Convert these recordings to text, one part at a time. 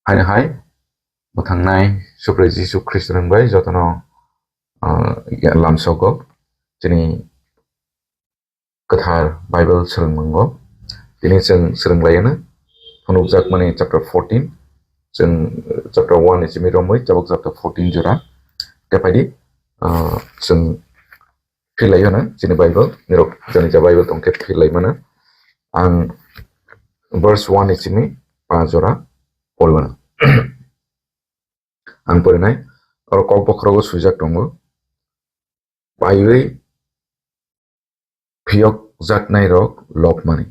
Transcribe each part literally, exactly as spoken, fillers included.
Haino hai mwthangnai Subrai Jisu Khristo nwng bai jotono, ah, ya, lamsogo chini kwthar Bible swrwngmungo. Tini chwng swrwnglaiyano phunukjakmani chapter fourteen, chwng, eh, chapter one ni simi romwi tabuk chapter fourteen jora. Tei phaidi, ah, chwng philaiyo na chini Bible, nirok jani ja Bible tongkhe philaimano. Ang verse one ni simi pa jora porimano. Ang porinai, oro kok bokhorogo swijak tongo, paiwi phiyokjaknairok lobmani.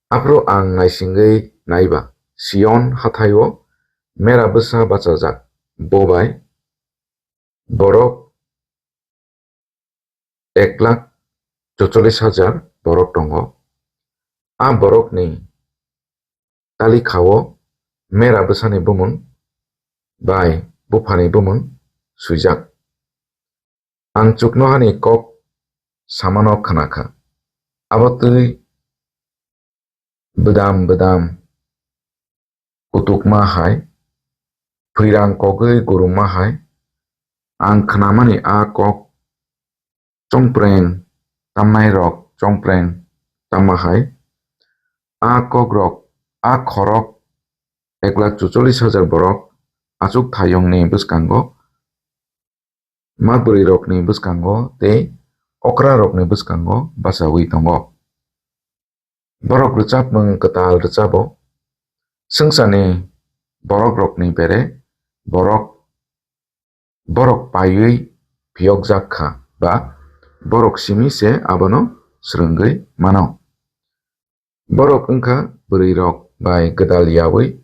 Aphuru ang naisingwi naiba, Sion hathaio mera bwsa bachajak, bo bai borok ek lakh chuchollis hajar borok tongo. A borokni talikha-o mera bwsani bumung bai buphani bumung swijak. Ang chuknohani kok samano khna kha. Abo twi bwdam bwdam kutukma hai, phwirang kogwi gurungma hai, ang khnamani a kok chongpreng tamnairok chongpreng tamma hai, a kokrok, a khorok ek lakh chuchollis hajar borok achuk thayungni bwskango, mak bwrwirokni bwskango tei okrarokni bwskango bachaui tongo. Borok rwchapmung kwtal rwchabo, swngcharni borokrokni bere borok, borok paiwi phiyokjak kha ba borok simi se abono swrwngwi mano. Borok wngkha bwrwirok bai gwdal yaui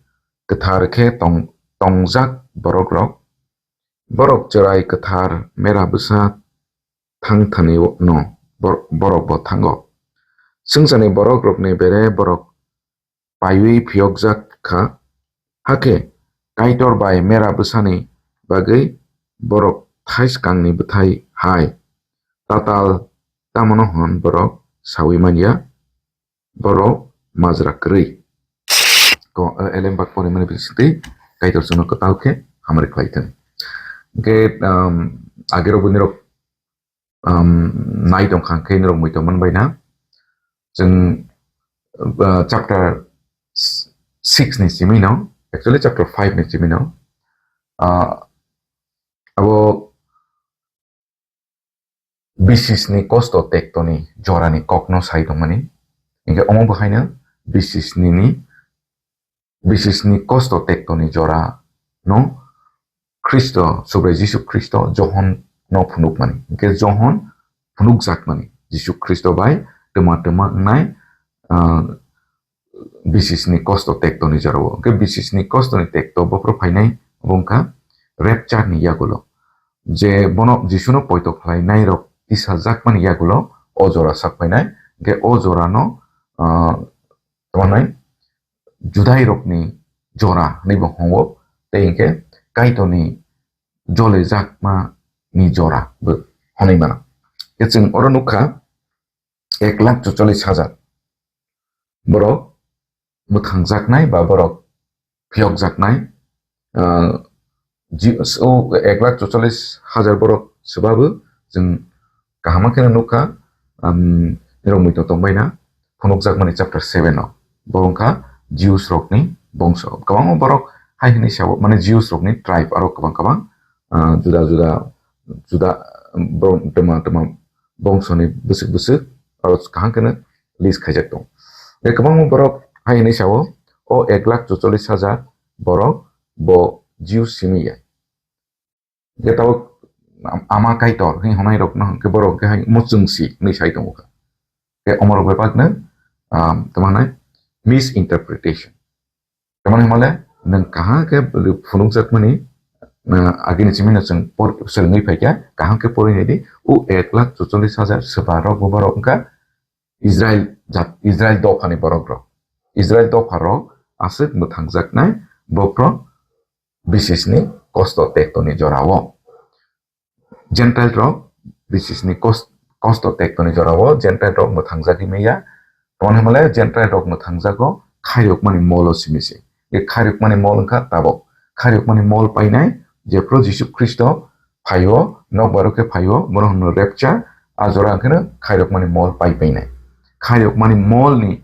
kwthar khe tong-, tongjak borokrok. Borok chwrai kwthar mera bwsa thang thani no bor-, borok bo thango. Swngcharni borokrokni bere borok paiwi phiyokjak kha, hakhe Kaitor bai mera bwsani bagwi borok thaiskangni bwthai hai. Tatal tamono hwn borok saui manya, borok majra kwrwi. Ko, eh, elembak porimani bisingtwi Kaitor chwngno kwtal khe hamari khlai thung. Hwnkhe, um, agirok bunirok, um, nai tongkha hwnkhe norok muitom manbai na. Chwng, uh, chapter six ni simi no, actually chapter five ni simi no, uh, abo bisisni kosto tektoni jorani kokno sai tongmani. Hwnkhe omo bo haino bisisni ni, bisisni kosto tektoni jora no Khristo, Subrai Jisu Khristo Johon no phunukmani. Hwnkhe Johon phunukjakmani Jisu Khristo bai twma twma wngnai, ah, bisisni kosto tektoni jorao. Hwnkhe bisisni kostoni tekto bophuru phainai obo wngkha rapture ni yagulo. Je bono Jisuno poito khlainairok tisajakmani yagulo o jora sak phainai. Hwnkhe o jorano, ah, tamo hwnwi Judairokni jora hwnwi bo hwngo, tei hwnkhe Kaitorni jolijakmani jora bo hwnwi mano. Khe chwng oro nukha ek lakh chuchollis hajar borok mwthangjaknai ba borok phiyokjaknai, ah, ji-, o ek lakh chuchollis hajar borok swbabu chwng kaham khe nukha, um, nirok muitom tongbaina phunukjakmani chapter seven o. Bo wngkha Jews rokni bongso. Kwbangma borok hai hwnwi sao, mane Jews rokni tribe aro kwbang kwbang, ah, juda juda, juda, um, borok twma twma bongsoni bwswk bwswk aro kaham khe list khaijak tongo. Tei kwbangma borok hai hwnwi sao, o ek lakh chuchollis hajar borok bo Jews simi ya. Hwnkhe tabuk am-, ama Kaitor hwnwi hwnwi rok no hwnkhe borok hwnkhe hai muchung si hwnwi sai tongo kha. Tei omorok bai bakno, um, tamo hwnwi misinterpretation. Tamani hwnmale nwng kaham khe phunukjakmani, uh, agini simi no chwng por-, swrwngwi phaikha, kaham khe porinai di, o ek lakh chuchollis hajar swba rok bo borok wngkha Israel jat, Israel dophani borok rok. Israel dopha rok aswk mwthangjaknai bophro bisisni kosto tektoni jorao. Gentile rok bisisni kos-, kosto tektoni jorao Gentile rok mwthangjagwi maya. Toni hwnmale Gentile rok mwthangjago khairokmani molo simi se. Khairokmani mol wngkha tabok. Khairokmani mol painai, jephru Jisu Khristo phaio, nokbar o khe phaio, bono hwno rapture, a jora hwnkhe no khairokmani mol pai painai. Khairokmani mol ni,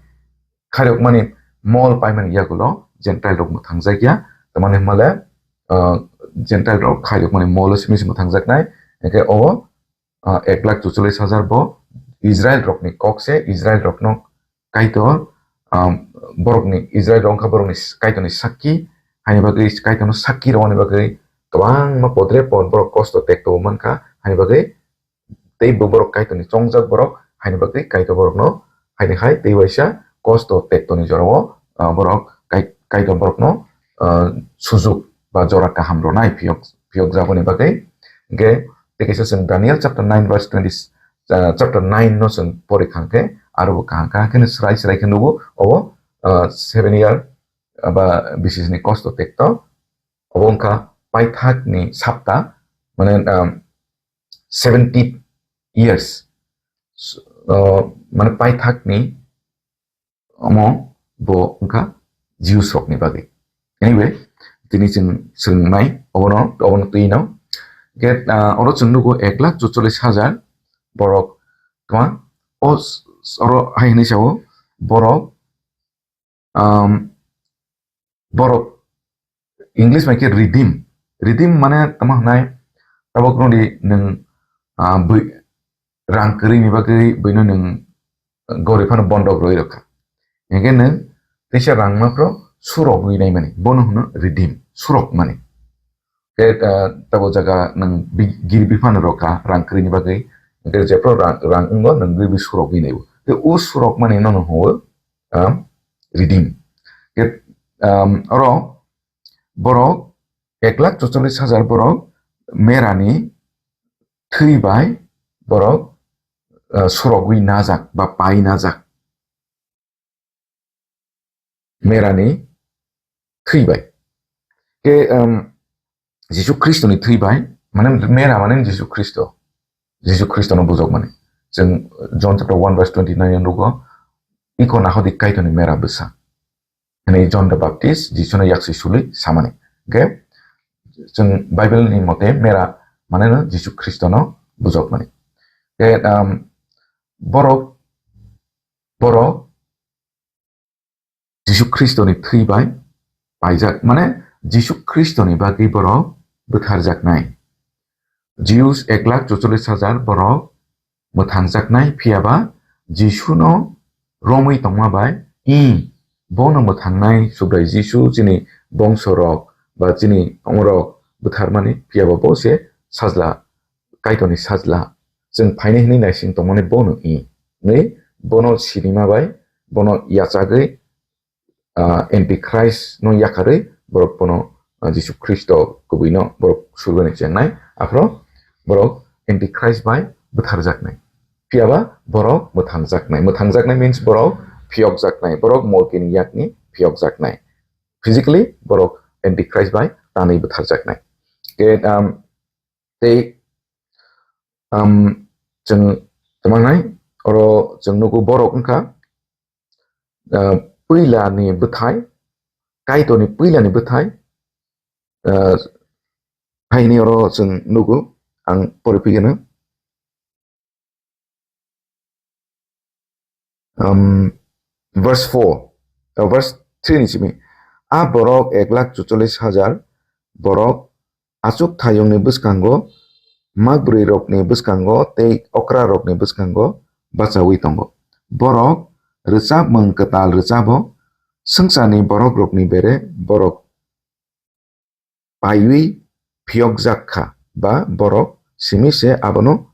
khairokmani mol paimani yagulo Gentile rok mwthangjakya, tamani hwnmale, ah, Gentile rok khairokmani mol o simi se mwthangjaknai, hwnkhe o ah, ek lakh chuchollis hajar bo Israel rokni kok se, Israel rokno Kaitor, ah, borokni, Israel rok wngkha borokni s-, Kaitorni sakki, haini bagwi Kaitorno sakki rwmani bagwi kwbangma podre pod borok kosto tekto mankha, haini bagwi tei bo borok Kaitorni chongjak borok, haini bagwi Kaitor borokno, haini hai tei waisa kosto tektoni jorao, ah, borok Kai-, Kaitor borokno, ah, sujuk ba jora kaham rwnai phiyok, phiyokjagoni bagwi. Hwnkhe tei kaisa chwng Daniel chapter nine verse twenty, ah, chapter nine no chwng pori kha hwnkhe, aro bo kaham kaham khe swrai swrai khe nugo, obo, ah, seven year, ah, ba bisisni kosto tekto, obo wngkha paithakni sapta, mane, ah, seventy years, s-, ah, mane paithakni omo bo wngkha Jews rokni bagwi. Anyway, tini chwng swrwngnai obono, obono twi no. Hwnkhe, ah, oro chwng nugo ek lakh chuchollis hajar borok, tma, o s-, oro hai hwnwi sao, borok, um, borok English bai khe redeem. Redeem mane tamo hwnai, tabok rwdi nwng, ah, bui-, rang kwrwini bagwi buino nwng gori phano bondok rwi rwkha. Hwnkhe nwng teisa rang maphro surogwi naimani, bono hwno redeem, surokmani. Tei, ah, tabok jaga nwng bi-, girbi phano rwkha rang kwrwini bagwi, hwnkhe jephru rang, rang wngo nwng girbi surogwi naibo. Tei o surokmani nono hwnwi, ah, redeem. Ke, um, oro borok ek lakh chuchollis hajar borok merani thwi bai borok, uh, surogwi najak ba pai najak. Merani thwi bai. Ke, um, Jisu Khristoni thwi bai, mane mera mane Jisu Khristo. Jisu Khristono bujokmani. Chwng John chapter one verse twenty-nine o nugo, "Iko nahodik Kaitorni mera bwsa." Hwnwi John the Baptist Jisuno yaksi sului samani. Hwnkhe chwng Bible ni mote mera mane no Jisu Khristono bujokmani. Ke, um, borok, borok Jisu Khristoni thwi bai paijak, mane Jisu Khristoni bagwi borok bwtharjaknai. Jews ek lakh chuchollis hajar borok mwthangjaknai, phiyaba Jisuno romwi tongma bai, i, bono mwthangnai Subrai Jisu chini bongso rok ba chini tongo rok bwtharmani, phiyaba bo se sajla, Kaitorni sajla, chwng phainai hwnwi naising tongmani bono i, hwnwi bono sinima bai, bono yachagwi, ah, Antichrist no yakarwi borok bono, ah, Jisu Khristo kubui no borok surgani chengnai, aphro borok Antichrist bai bwtharjaknai. Phiyaba borok mwthangjaknai. Mwthangjaknai means borok phiyokjaknai, borok molkini yakni phiyokjaknai. Physically borok Antichrist bai tanwi bwtharjaknai. Ke, um, tei, um, chwng tongmani oro chwng nugo borok wngkha, uh, puila ni bwthai, Kaitor ni puila ni bwthai, uh, haini oro chwng nugo, ang pori phigeno. Um, verse four, uh, verse three ni simi, "A borok ek lakh chuchollis hajar borok achuk thayungni bwskango, makbrwi rokni bwskango tei okra rokni bwskango bachaui tongo. Borok rwchapmung kwtal rwchabo, swngcharni borok rokni bere borok paiwi phiyokjak kha, ba borok simi se abono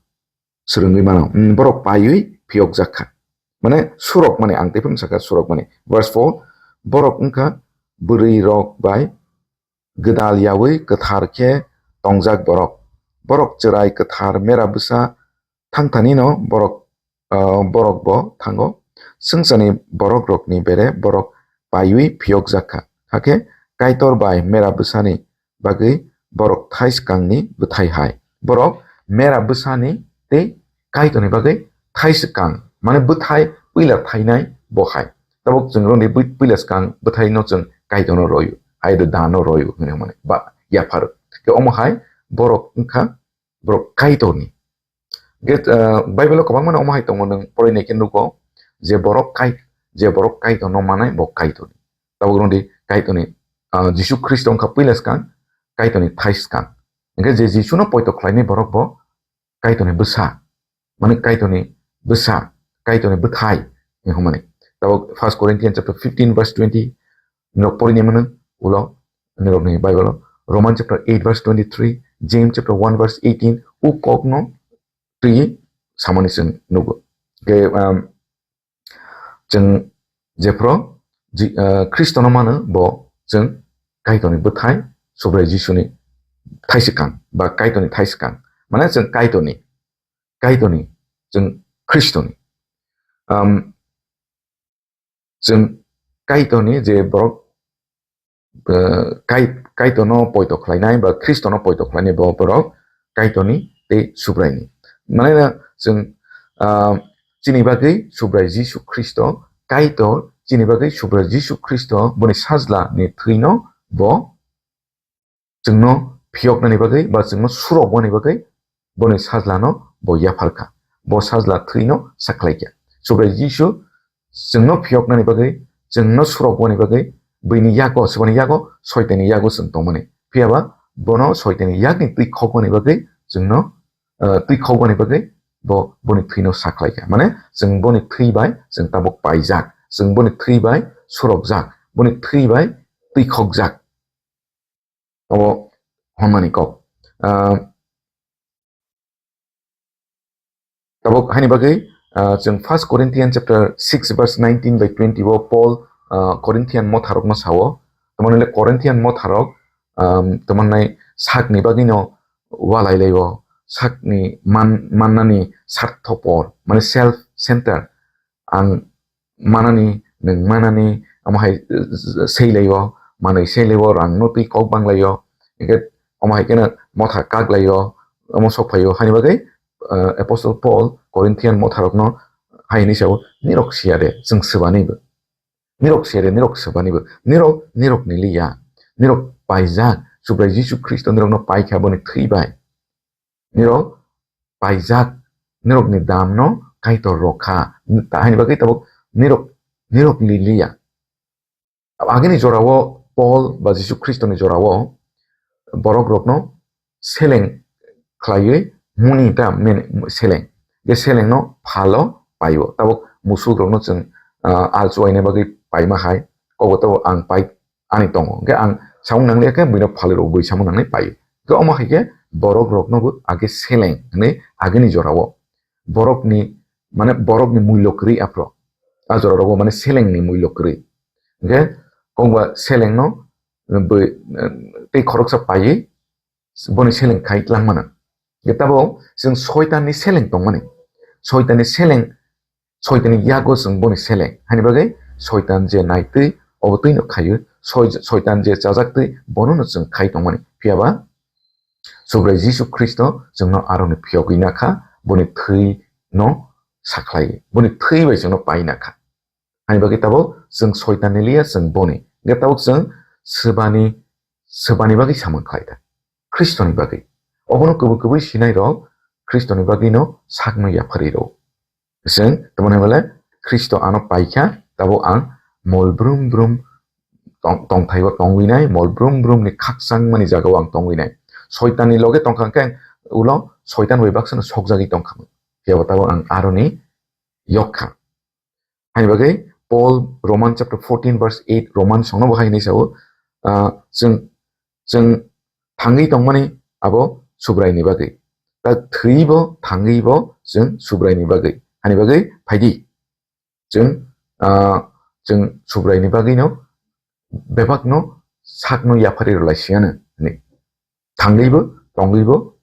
swrwngwi mano." Hmm, borok paiwi phiyokjak kha. Mane surok mani, ang tei phano sakha surok mani. Verse four, borok wngkha bwrwi rok bai gwdal yaui kwthar khe tongjak borok. Borok chwrai kwthar mera bwsa thangthanino borok, ah, borok bo thango. Swngcharni borok rokni bere borok paiwi phiyokjak kha. Hakhe Kaitor bai mera bwsani bagwi borok thai swkangni bwthai hai. Borok mera bwsani tei Kaitorni bagwi thai swkang, mane bwthai puila thainai bo hai. Tabuk chwng roni bwi-, puila swkang bwthaino chwng Kaitorno royo, hai do dano royo hwnwi hwnmani ba yapharo. Khe omo hai borok wngkha borok Kaitorni. Ge, ah, Bible-o kwbangma omo hai tongo, nwng porinai khe nugo je borok Kai-, je borok Kaitorno manai bo Kaitorni. Tabuk rwngdi Kaitorni, ah, Jisu Khristo wngkha puila swkang, Kaitorni thai swkang. Hwnkhe je Jisuno poito khlainai borok bo Kaitorni bwsa, mane Kaitorni bwsa, Kaitorni bwthai hwnwi hwnmani. Tabuk First Corinthians chapter fifteen verse twenty, norok porinai mano ulo, norokni Bible-o. Roman chapter eight verse twenty-three, James chapter one verse eighteen, o kokno twi samani chwng nugo. Ke, um, chwng jephru ji-, uh, Khristono mano bo chwng Kaitorni bwthai, Subrai Jisuni thai swkang ba Kaitorni thai swkang. Mane chwng Kaitorni, Kaitorni, chwng Khristoni. Um, chwng Kaitorni je borok, uh, Kai-, Kaitorno poito khlainai ba Khristono poito khlainai bo borok Kaitorni tei Subraini. Mane chwng, uh, chini bagwi Subrai Jisu Khristo, Kaitor chini bagwi Subrai Jisu Khristo boni sajlani thwino bo chwngno phiyoknani bagwi ba chwngno surokmani bagwi boni sajlano bo yapharkha, bo sajla thwino sakhlaikha. Subrai Jisu chwngno phiyoknani bagwi, chwngno surokmani bagwi, bini yago, swbani yago, soitani yago chwng tongmani. Phiyaba bono soitani yakni twi khokmani bagwi chwngno, eh, twi khokmani bagwi bo boni thwino sakhlaikha. Mane chwng boni thwi bai chwng tabuk paijak, chwng boni thwi bai surokjak, boni thwi bai twi khokjak. Abo hwnmani kok. Ah, tabuk haini bagwi, ah, chwng First Corinthians chapter six verse nineteen by twenty o Paul, ah, Corinthian motharokno sao. Tamani le Corinthian motharok, um, tamannai sakni bagwino walai laio, sakni man-, mannani sarthopor, mane self center. Ang manani, nwng manani, omo hai, eh, sei laio, manwi sei laio, rangno twi kok bang laio, hingkhe omo hai kheno motha kak laio, omo sok phaio. Haini bagwi, eh, Apostle Paul Corinthian motharokno hai hwnwi sao, "Nirok siya de, chwng swbanibo. Nirok siya de, nirok swbanibo. Nirok, nirok ni liya. Nirok paijak, Subrai Jisu Khristo nirokno paikha boni thwi bai." Nirok paijak, nirokni damno Kaitor rokha. Ta-, haini bagwi tabuk nirok, nirok liliya. Agini jorao Paul ba Jisu Khristoni jorao borok rokno seleng khlaiwi muni ta men seleng. Je selengno phalo paio. Tabuk musuk rokno chwng, ah, al chuaina bagwi paima hai. Kobo tabuk ang pai ani tongo. Hingke ang samung nangliya khe buino phalwi rwgwi samung nangnai pai. Hingke omo hai khe borok rokno bo age seleng hwnwi agini jorao borokni, mane borokni mullo kwrwi aphro. A jora rogo mane selengni mullo kwrwi. Hingke kongba selengno bwi, tei khoroksa paiwi boni seleng khai tlangmano. Hingke tabuk chwng soitanni seleng tongmani. Soitanni seleng Soitanni yago chwng boni seleng. Haini bagwi soitan je naitwi, obo twino khaio. Soi-, soitan je chajaktwi, bonono chwng khai tongmani. Phiyaba Subrai Jisu Khristo chwngno aroni phiyogwi nakha, boni thwino sakhlai, boni thwi bai chwngno pai nakha. Haini bagwi tabuk chwng soitanni liya, chwng boni. Hingke tabuk chwng swbani, swbani bagwi samung khlai ta. Khristoni bagwi. Obono kubui kubui sinai rok Khristoni bagwino sakno yapharwi rw. Chwng tamo hwnwi bole Khristo ano paikha, tabuk ang mol brum brum tong-, tongthaibo tongwi nai, mol brum brum ni khakchangmani jagao ang tongwi nai. Soitanni loge tongkha hwnkhe ang ulo soitan bai baksano sokjagwi tongkha. Phiyaba tabuk ang aroni yok kha. Haini bagwi Paul Roman chapter fourteen verse eight, Roman songno bo hai hwnwi sao, ah, chwng, chwng thangwi tongmani abo Subraini bagwi. Ta thwibo thangwibo chwng Subraini bagwi. Haini bagwi phaidi. Chwng, ah, chwng Subraini bagwino bebakno sakno yapharwi rwlaisiyano hwnwi. Thangwibo, tongwibo,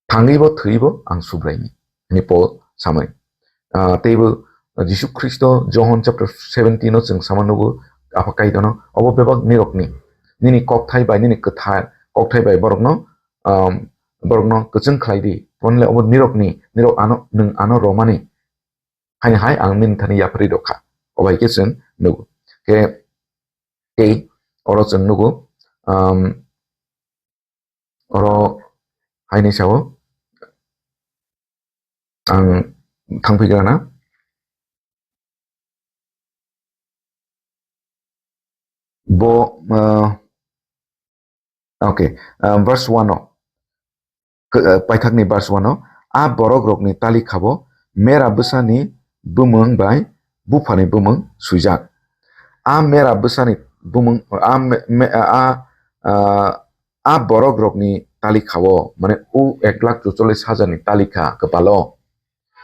thangwibo, thwibo ang Subraini, hwnwi Paul samani. Ah, teibo Jisu Khristo Johon chapter seventeen o chwng sama nugo, Apha Kaitorno, obo bebak nirokni, nini kokthai bai, nini kwthar kokthai bai borokno, um, borokno kwchwng khlai di. Ponle obo nirokni, nirok ano, nwng ano romani. Haini hai ang nini thani yapharwi rwkha. Obo hai khe chwng nugo. Khe Tei oro chwng nugo, um, oro haini sao ang thangphi grana. Bo, uh, okay, uh, verse one o, k-, uh, paithakni verse one o, a borok rokni talikha bo mera bwsani bumung bai buphani bumung swijak. A mera bwsani bumung, a me-, me-, a, a, a borok rokni talikha o, mane u ek lakh chuchollis hajar ni talikha kwpalo.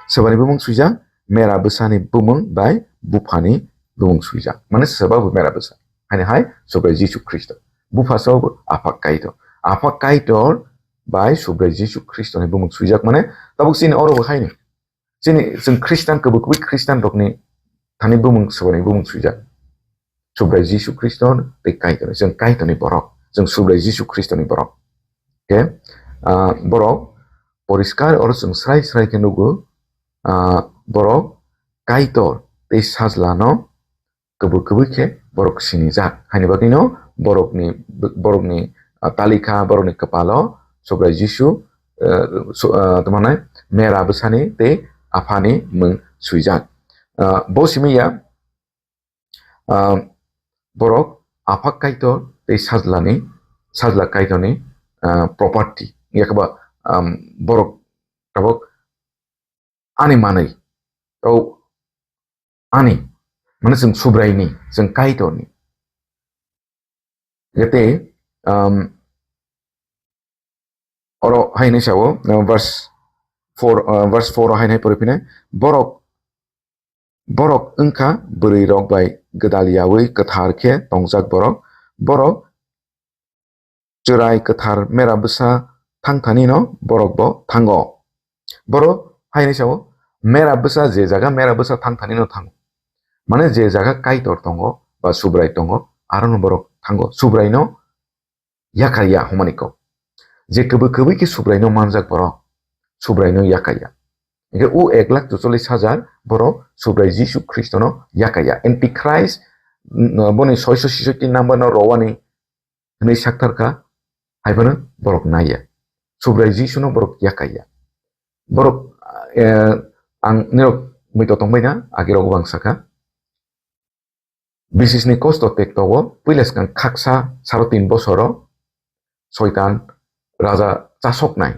Swbani bumung swijak, mera bwsani bumung bai buphani bumung swijak. Mane swba bo mera bwsa. Haini hai Subrai Jisu Khristo. Bupha sao bo Apha Kaitor. Apha Kaitor bai Subrai Jisu Khristo ni bumung swijak. Mane tabuk chini oro bo haini. Chini chwng Khristan, kwbwi kwbwi Khristan rokni thani bumung swbani bumung swijak. Subrai Jisu Khristo tei Kaitor. Chwng Kaitorni borok. Chwng Subrai Jisu Khristoni borok. Khe, ah, borok poriskar oro chwng srai srai khe nugo, ah, borok Kaitor tei Sajlano kwbwi kwbwi khe borok sinijak. Haini bagwino borokni, borokni, ah, talikha, borokni kwpalo Subrai Jisu, eh, su-, ah, tamo hwnai mera bwsani tei Aphani mung swijak. Ah, bo simi ya, ah, borok Apha Kaitor tei Sajlani, Sajla Kaitorni, ah, property. Yakaba, um, borok tabok ani manwi. O ani, mane chwng Subraini, chwng Kaitorni. Gete, um, oro haini sao, uh, verse four, uh, verse four o haini pori phine, borok, borok wngkha bwrwi rok bai gwdal yawi kwthar khe tongjak borok, borok chwrai kwthar mera bwsa thangthani no borok bo thango. Boro haini sao, mera bwsa je jaga mera bwsa thangthani no thango. Mane je jaga Kaitor tongo ba Subrai tongo, aro no borok thango. Subrai no yakar ya hwnmani kok. Je kwbwi kwbwi khe Subrai no manjak borok, Subrai no yakar ya. Hingke o ek lakh chuchollis hajar borok Subrai Jisu Khristo no yakar ya. Antichrist, mm, boni soiso sisotti number no rowani hwnwi sakthar kha, hai phano borok nai ya. Subrai Jisu no borok yakar ya. Borok, eh, ang nirok mui totong bai na, agi rok bang sakha. Bisisni kosto tekto o puila swkang khaksa saro tin bosoro Soitan raja chasoknai.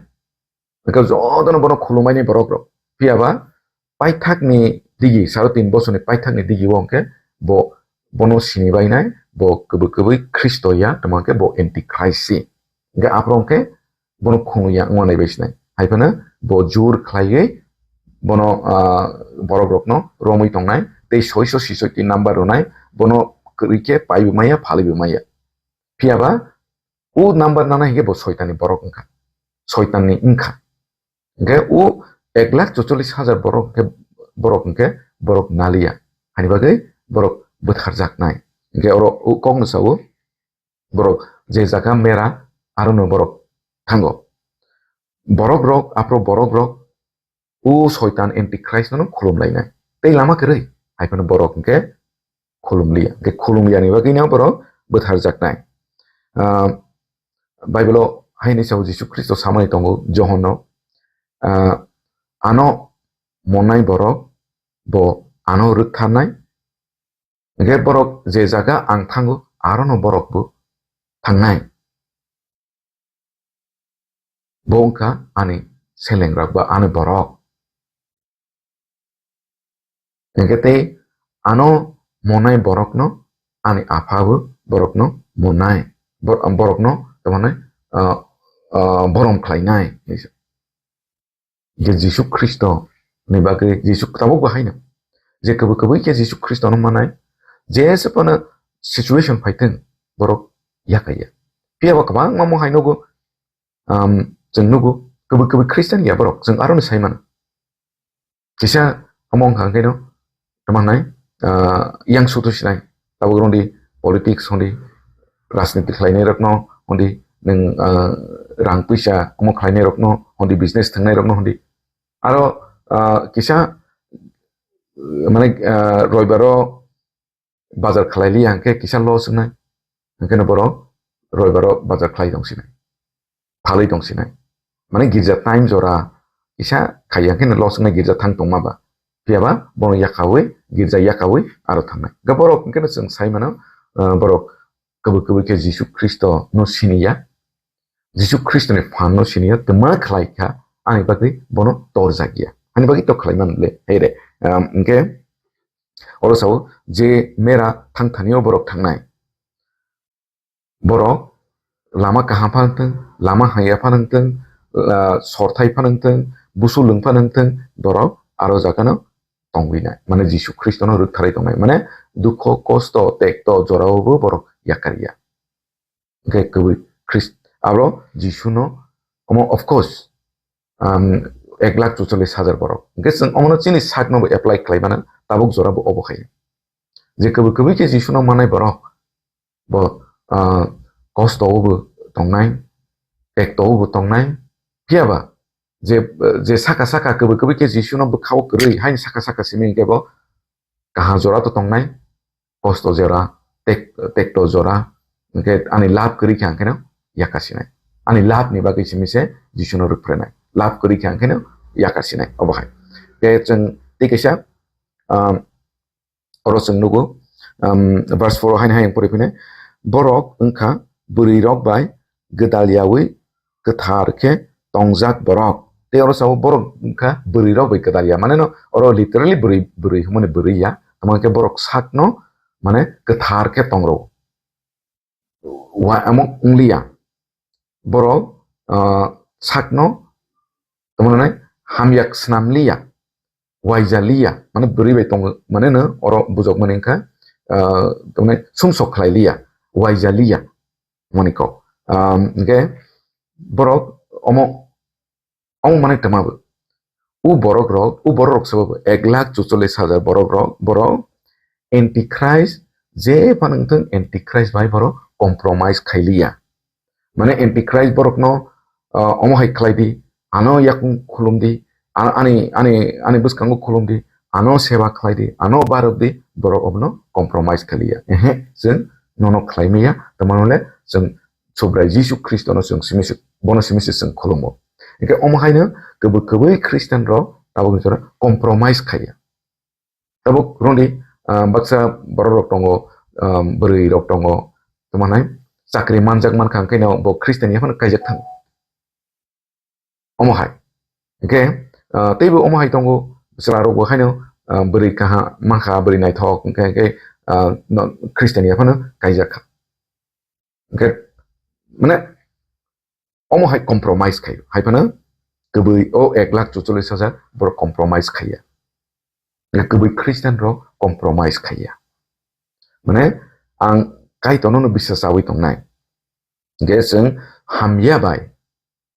Hingke jotono bono khulumaini borok rok. Phiya ba paithakni digi, saro tin bosorni paithakni digi o hingke bo, bono sini bainai, bo kwbwi kwbwi Khristo ya, tamo hingke bo Antichrist si. Hingke aphuru hingke bono khunu ya wngma nai bai sinai. Hai phano bo jur khlaiwi bono, ah, borok rokno romwi tongnai, tei soiso sisoiti number rwnai, bono kwrwi khe paibo maya, phalibo maya. Phiya ba o number nana hingke bo Soitanni borok wngkha, Soitanni wngkha. Hingke o ek lakh chuchollis hajar borok hingke, borok hingke borok naliya. Hani bagwi borok bwtharjaknai. Hingke oro o kokno sao, borok je jaga mera, arono borok thango. Borok rok, aphuru borok rok, o Soitan Antichrist no khulum lainai. Tei lama kwrwi, hai phano borok hingke khulum liya. Hingke khulum liya ni bagwi no borok bwtharjaknai. Ah, Bible o haini sao Jisu Khristo samani tongo Johon no, ah, ano monai borok bo ano rwktharnai, hingke borok je jaga ang thango, arono borok bo thangnai. Bo wngkha ani selengrok ba ani borok. Hingke tei ano monai borokno ani apha bo borokno monai, bor-, borokno tamo hwnai, ah, ah, borom khlainai. Je Jisu Khristo ni bagwi Jisu tabuk bo haino. Je kwbwi kwbwi khe Jisu Khristo no manai, jesa phano situation phaithwng borok yakaiya. Phiya bo kwbangma mo hai nugo, um, chwng nugo kwbwi kwbwi Christian ya borok, chwng aroni sai mano. Kisa omo wngkha hwnkhe no, tamo hwnai, ah, yang sutu sinai. Tabuk rwndi politics hwndi, rajniti khlainai rokno hwndi, nwng, ah, rang puisa omo khlainai rokno hwndi, business thwngnai rokno hwndi. Aro, ah, kisa, mane, ah, roibaro bazar khlai liya hwnkhe kisa loss wngnai. Hwnkhe no borok roibaro bajar khlai tong sinai, phalwi tong sinai. Mane girja time jora kisa khaiya hwnkhe no losongnai girja thang tongma ba. Phiya ba bono yakaui, girja yakaui aro thangnai. Ga borok hwnkhe no chwng sai mano, ah, borok kwbwi kwbwi khe Jisu Khristo no siniya. Jisu Khristo ni phan no siniya, twma khlai kha, ani bagwi bono torjak ya. Ani bagwi to khlai man le, hai re. Um, hwnkhe oro sao je mera thang thani o borok thangnai. Borok lama kaham phano wngthwng, lama hamya phano wngthwng, ah, sorthai phano wngthwng, busu lwng phano wngthwng, borok aro jaga no tongwi nai. Mane Jisu Khristo no rwktharwi tongnai. Mane dukho, kosto, tekto, jorao bo borok yakar ya. Hwnkhe kwbwi Khrist-, abo Jisu no omo, of course, um, ek lakh chuchollis hajar borok. Hwnkhe chwng omono chini sak no bo apply khlai mano, tabuk jora bo obo hai. Je kwbwi kwbwi khe Jisu no manai borok, bo, ah, kosto o bo tongnai, tekto o bo tongnai, phiya ba je, je saka saka kwbwi kwbwi khe Jisu no bwkha o kwrwi haini saka saka simi hwnkhe bo kaham jora to tongnai, kosto jora, tek-, tekto jora, hwnkhe ani lab kwrwi khe ang kheno yakasinai. Ani lab ni bagwi simi se Jisu no rwkphrenai. Lab kwrwi khe ang kheno yakasinai. Obo hai. Khe chwng tei kaisa, um, oro chwng nugo, um, verse four o haino hai ang pori phine, borok wngkha bwrwi rok bai gwdal yaui kwthar khe tongjak borok. Tei oro sao borok wngkha bwrwi rok bai gwdal ya. Mane no oro literally bwrwi, bwrwi hwnmani bwrwi ya. Tamo khe borok sak no mane kwthar khe tong rwo. Wa amo wng liya. Borok, ah, sak no tamo nai hamyak snam liya. Waija liya. Mane bwrwi bai tongo. Mane no oro bujok mani wngkha, ah, tamo nai sumsok khlai liya. Waija liya. Mani kok. Um, hwnkhe borok omo, omo manwi twma bo. U borok rok, u borok rok sabo bo ek lakh chuchollis hajar borok rok, borok antichrist je phano wngthwng antichrist bai borok compromise khailiya. Mane antichrist borok no, uh, omo hai khlai di, ano yakung khulum di, a-, ani, ani, ani bwskango khulum di, ano seba khlai di, ano barok di, borok obono compromise khailiya. Ehe, chwng nono khlai maya, tamo le chwng Subrai Jisu Khristo no chwng simi se, bono simi se chwng khulumo. Hingke omo haino kwbwi kwbwi Christian rok tabuk ni jora compromise khaiya. Tabuk roni, ah, baksa borok rok tongo, ah, bwrwi rok tongo, tamo nai chakri manjak mankha hingke no bo Christian ya phano kaijak thango. Omo hai. Hingke, ah, teibo omo hai tongo, chwla rokbo haino, ah, bwrwi kaha mankha, bwrwi naithok, hingke, hingke, ah, no, Christian ya phano kaijak kha. Hingke, mane, omo hai compromise khaio. Hai phano, kwbwi o ek lakh chuchollis hajar borok compromise khaiya. Hingke kwbwi Christian rok compromise khaiya. Mane, ang Kaitorno no bisas chawi tongnai. Hingke chwng hamya bai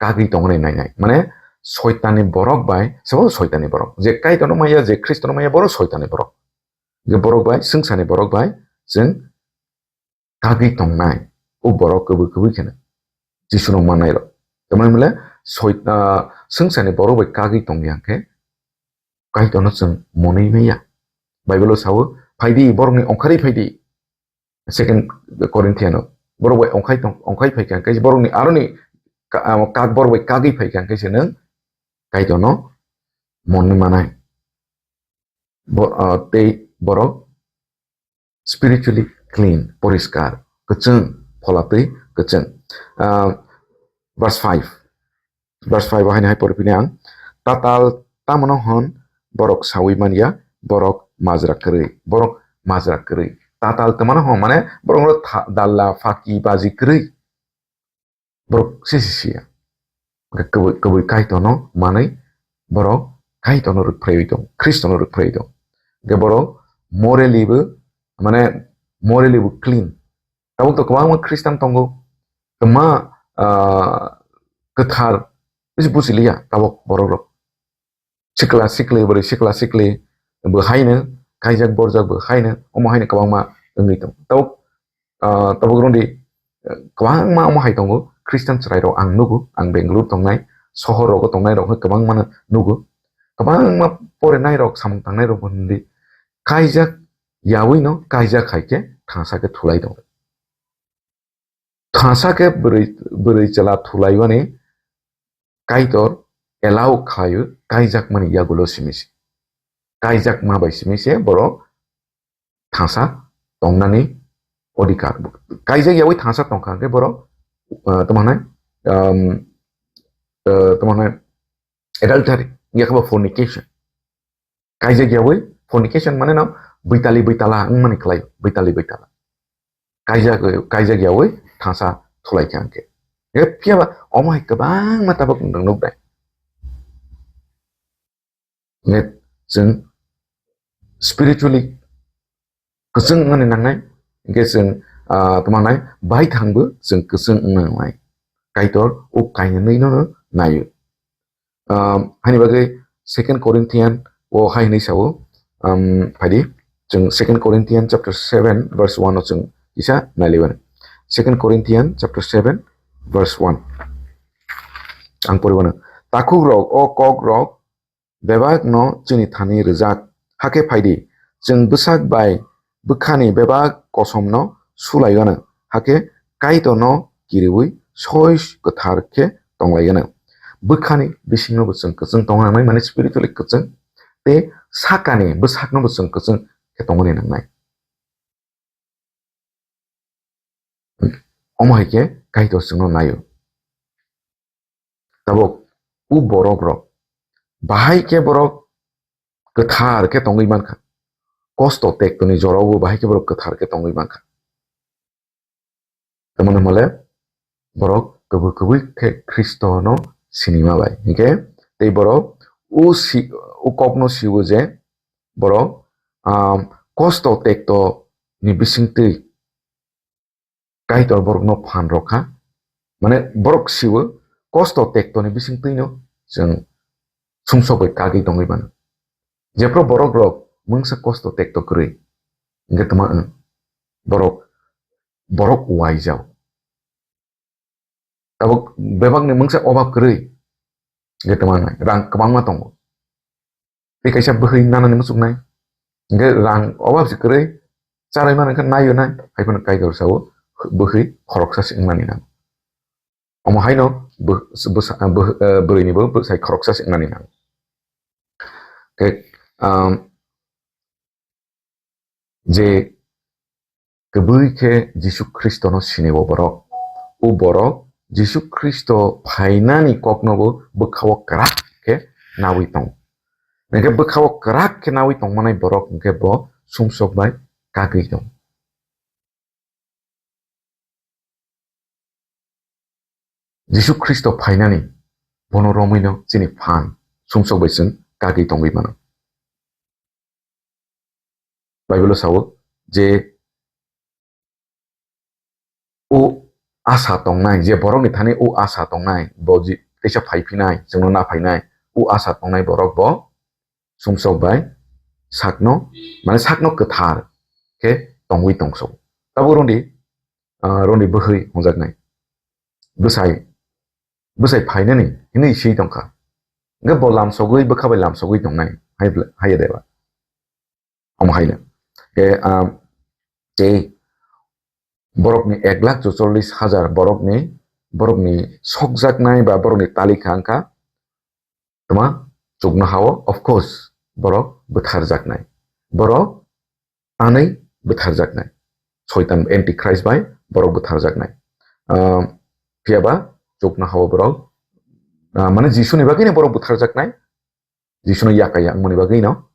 kagwi tongnai nainai. Mane, soitanni borok bai, sabo soitanni borok. Je Kaitorno maya, je Khristono maya, borok soitanni borok. Je borok bai, swngcharni borok bai, chwng kagwi tongnai, o borok kwbwi kwbwi kheno Jisu no manai rok. Tamni hwnle soi-, ah, swngcharni borok bai kagwi tongya khe Kaitorno chwng monwi manya. Bible o sao, "Phaidi, borokni ongkhari phaidi." Second Corinthian o, borok bai ongkhai tong, ongkhai phai kha khe borokni aroni ka-, ah, kak borok bai kagwi phai kha khe se nwng Kaitorno monwi manai. Bo-, ah, tei borok spiritually clean, poriskar, kwchwng, phola twi kwchwng. Ah, verse five. Verse five o haino hai pori phini ang, "Tatal tamano hwn borok saui man ya, borok majra kwrwi, borok majra kwrwi." Tatal tamano hwn mane borok no tha-, dalla, phaki, baji kwrwi. Borok sisi siya. Hwnkhe kwbwi, kwbwi Kaitorno manwi borok Kaitorno rwkphraiwi tong, Khristono rwkphraiwi tong. Hwnkhe borok morally bo, mane, morally bo clean. Tabuk to kwbangma Khristan tongo, kwma, ah, kwthar, bisi buchiliya tabuk borok rok. Sikla sikli, bwrwi sikla sikli bo haino, kaijak borjak bo haino, omo haino kwbangma wngwi tongo. Tabuk, ah, tabuk rwngdi, eh, kwbangma omo hai tongo, Christian chwrairok ang nugo, ang Bengaluru tongnai, sohor rogo tongnai rok kwbangma no nugo. Kwbangma porenairok, samung tangnairok bo hwnwi kaijak yaui no kaijak hai khe thangsa khe thulai tongo. Thangsa khe bwrwi, bwrwi chwla thulaiwani Kaitor allow khlaio, kaijakmani yagulo simi se. Kaijakma bai simi se borok thangsa tongnani odhikar. Kaijak yawi thangsa tongkha hwnkhe borok, ah, tamo hwnai, um, ah, tamo hwnai adultery, yakhe bo fornication. Kaijak yawi fornication mane no bwitali bwitala wngmani khlai, bwitali bwitala. Kaijak, kaijak yawi thangsa thulai kha hwnkhe. Phiya ba omo hai kwbangma tabuk nwng nuknai. Hwnkhe chwng spiritually kwchwng wngmani nangnai, hwnkhe chwng, ah, tamo hwnai baithangbo chwng kwchwng wngna nangnai. Kaitor o kainwi no naio. Um, haini bagwi Second Corinthian o hai hwnwi sao, um, phaidi, chwng Second Corinthian chapter seven verse one o chwng kisa nailaiwano. Second Corinthian chapter seven verse one. Ang poriwano. Takhukrok, o kokrok bebakno chini thani rwjak. Hakhe phaidi, chwng bwsak bai bwkhani bebak kosomno sulaiwano, hakhe Kaitorno kiriwi soi kwthar khe tonglaigwno. Bwkhani bisingno bo chwng kwchwng tongna nangnai, mane spiritually kwchwng, tei sakani bwsakno bo chwng kwchwng khe tongmani nangnai. Omo hai khe Kaitor chwngno naio. Tabuk o borok rok bahai khe borok kwthar khe tongwi mankha, kosto tektoni jorao bo bahai khe borok kwthar khe tongwi mankha. Tamoni hwnmale borok kwbwi kwbwi khe Khristono sinima bai. Hinkhe tei borok o si-, o kokno siwo je borok, um, kosto tekto ni bisingtwi Kaitor borokno phan rwkha. Mane borok siwo kosto tektoni bisingtwino chwng sumsok bai kagwi tongwi mano. Jephru borok rok mungsa kosto tekto kwrwi, hwnkhe tma wng? Borok, borok uaijao. Tabuk bebakni mungsa obab kwrwi, hwnkhe tma wngnai? Rang kwbangma tongo. Tei kaisa bwkhwi nanani muchuknai. Hwnkhe rang obab se kwrwi, charai mano hwnkhe naio nai, hai phano Kaitor sao bwkhwi khoroksa se wngnani nango. Omo haino bw-, bwsa-, bw-, eh, bwrwini bo bwsai khoroksa se wngnani nango. Khe, um, je kwbwi khe Jisu Khristono sini o borok. O borok Jisu Khristo phainani kokno bo bwkhao kwrak khe nawi tongo. Hwnkhe bwkhao kwrak khe nawi tongmanai borok hwnkhe bo sumsok bai kagwi tongo. Jisu Khristo phainani bono romwino chini phan sumsok bai chwng kagwi tongwi mano. Bible-o sao je o asa tongnai, je borokni thani o asa tongnai, bo ji-, teisa phai phinai, chwngno na phainai, o asa tongnai borok bo sumsok bai sakno, mane sakno kwthar khe tongwi tongso. Tabuk roni, ah, roni bwkhwi hwnjaknai. Bwsai, bwsai phainani hinwi swi tongkha. Hwnkhe bo lamsogwi, bwkha bai lamsogwi tongnai, hai bla-, hai ya deba? Omo haino. Khe, ah, tei borokni ek lakh chuchollis hajar borokni, borokni sokjaknai ba borokni talikha wngkha tma chuknohao, of course, borok bwtharjaknai. Borok tanwi bwtharjaknai. Soitan Antichrist bai borok bwtharjaknai. Ah, phiya ba chuknohao borok, ah, mane Jisuni bagwino borok bwtharjaknai. Jisuno yakaya wngmani bagwino,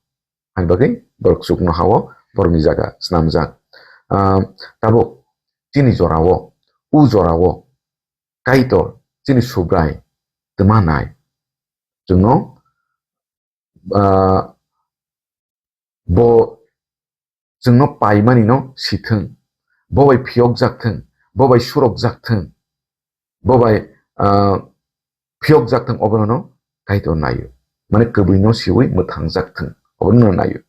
ani bagwi borok chuknohao borokni jaga snamjak. Ah, tabuk chini jorao, o jorao Kaitor chini Subrai tma nai. Chwngno, ah, bo chwngno paimani no sithwng, bo bai phiyokjak thwng, bo bai surokjak thwng, bo bai, ah, phiyokjak thwng, obono no Kaitor naio. Mane kwbwi no siwi mwthangjak thwng, obono no naio.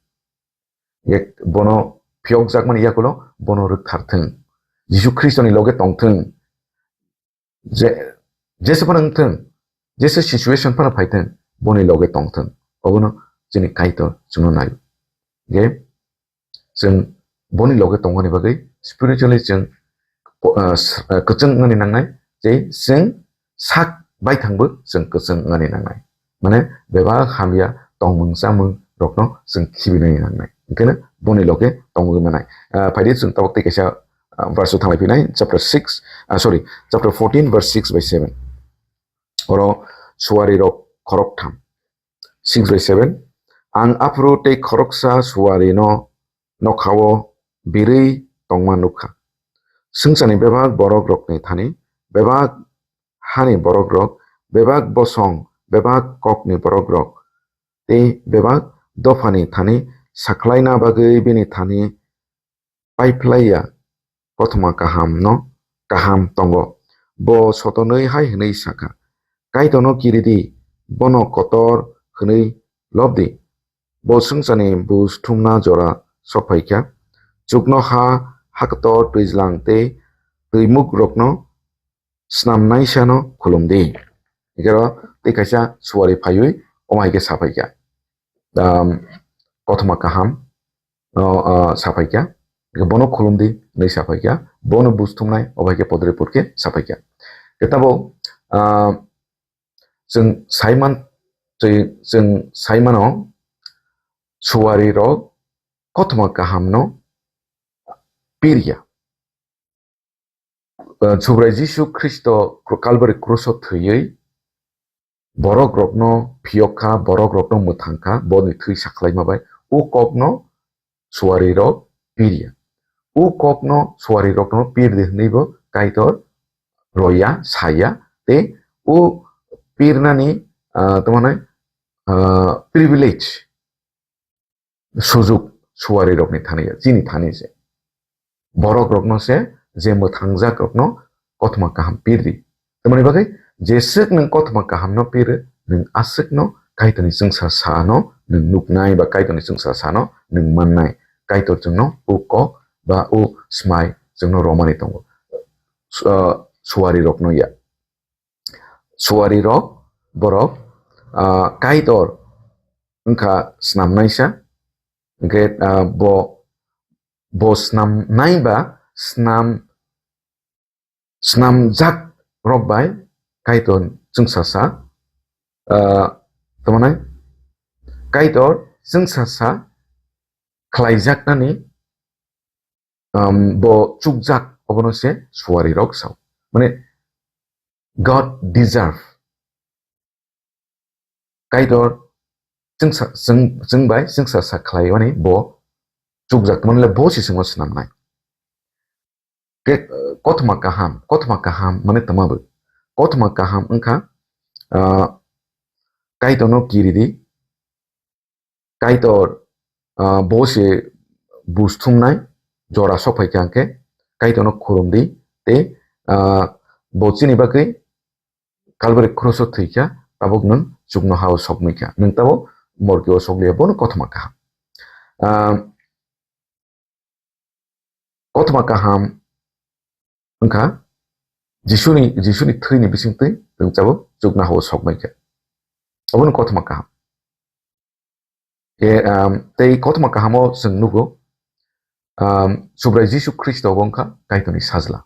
Ye bono phiyokjakmani yakulo bono rwkthar thwng, Jisu Khristoni loge tong thwng. Je, jese phano wng thwng, jese situation phano phai thwng, boni loge tong thwng, obono chini Kaitor chwngno naio. Je chwng boni loge tongmani bagwi spiritually chwng po-, ah, s-, ah, kwchwng wngani nangnai, tei chwng sak baithangbo chwng kwchwng wngani nangnai. Mane bebak hamya tongmung chamung rokno chwng khibinani nangnai. Hwnkhe boni loge tongwi manai. Ah, phaidi chwng tabuk tei kaisa, ah, verse o thanglai phinai, chapter six, ah, sorry, chapter fourteen, verse six by seven. Oro suari rok khorok tham. Six by seven. Ang aphuru tei khoroksa suari no nokhao birwi tongma nukha. Swngcharni bebak borok rokni thani, bebak hani borok rok, bebak bosong, bebak kokni borok rok, tei bebak dophani thani sakhlaina bagwi bini thani paiphlaiya kothoma kahamno kaham tongo. Bo sotonwi hai hwnwi sakha, "Kaitorno kiridi, bono kotor hwnwi lobdi." Bo swngcharni buj thumna jora sokphaikha. Chuknoha, haktor, twijlang tei twimukrokno snamnaisano khulumdi. Hwnkhe oro tei kaisa suari phaiwi omo hai khe saphaikha. Um, kothoma kaham, o, o, saphaikha. Bono khulumdi hwnwi saphaikha. Bono buj thumnai obo hai khe podre pur khe saphaikha. Khe tabo, ah, chwng saiman, chwng, chwng saimano suari rok kothoma kahamno pirya. Ah, Subrai Jisu Khristo kru-, Kalbari kruso thwiwi borok rokno phiyok kha, borok rokno mwthang kha, boni thwi sakhlaima bai. O kokno suari rok pirya. O kokno suari rokno pirdi hwnwibo Kaitor roya, saya, tei o pirnani, ah, tamo hwnai, ah, privilege, sujuk suari rokni thani ya, chini thani se. Borok rokno se je mwthangjak rokno kothoma kaham pirdi. Tamoni bagwi jeswk nwng kothoma kahamno pir, nwng aswkno Kaitorni chwngsa sano nwng nuknai ba Kaitorni chwngsa sano nwng mannai. Kaitor chwngno o kok ba o smai chwngno romani tongo. Su-, ah, suari rokno ya. Suari rok borok, ah, Kaitor wngkha snamnaisa, hwnkhe, ah, bo, bo snamnai ba snam, snamjak rok bai Kaitor chwngsasa, ah, tamo hwnai Kaitor chwngsasa khlaijaknani, um, bo chukjak, obono se suari rok sao. Mane, God deserve. Kaitor chwngsa-, chwng, chwng bai chwngsasa khlai mani bo chukjak, tamo le bo se chwngno swnamnai. Ke, uh, kothoma kaham, kothoma kaham mane tama bo. Kothoma kaham wngkha, uh, Kaitorno kiridi, Kaitor, ah, bo se buj thumnai jora sok phai kha hwnkhe Kaitorno khulumdi tei, ah, bo chini bagwi Kalbari kruso thwi kha, tabuk nwng chuknoha-o sokmwi kha, nwng tabuk morke-o sokliya, bono kothoma kaham. Ah, Kothoma kaham wngkha Jisuni, Jisuni thwini bisingtwi rwngchabo chuknoha-o sokmai kha. Obono kothoma kaham. Khe, um, tei kothoma kahamo chwng nugo, um, Subrai Jisu Khristo bo wngkha Kaitorni sajla.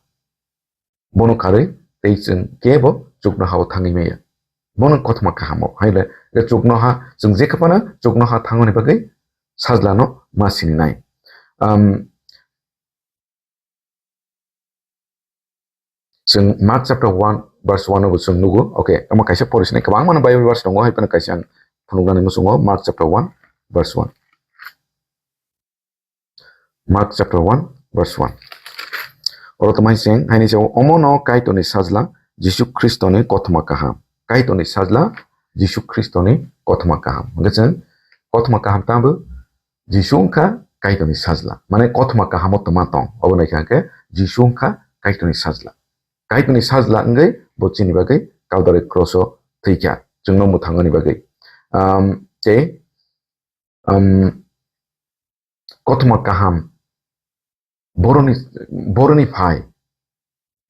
Bono karwi tei chwng kebo chuknoha-o thangwi maya. Bono kothoma kahamo. Haile, le chuknoha, chwng jekha phano chuknoha thangmani bagwi sajlano ma sininai. Um, chwng Mark chapter one verse one o bo chwng nugo. Okay, omo kaisa pori sinai, kwbangma no Bible verse tongo, hai phano kaisa ang phunuknani muchungo, Mark chapter one verse one. Mark chapter one verse one. Oro tamo hai se, haini se, omo no Kaitorni sajla Jisu Khristoni kothoma kaham. Kaitorni sajla Jisu Khristoni kothoma kaham. Hwnkhe chwng kothoma kaham tamo Jisu wngkha Kaitorni sajla. Mane kothoma kahamo tongma tong. Obo naikha hwnkhe Jisu wngkha Kaitorni sajla. Kaitorni sajla wngwi bo chini bagwi Kalbari kruso thwikha, chwngno mwthangani bagwi. Um, tei, um, kothoma kaham boroni, boroni phai,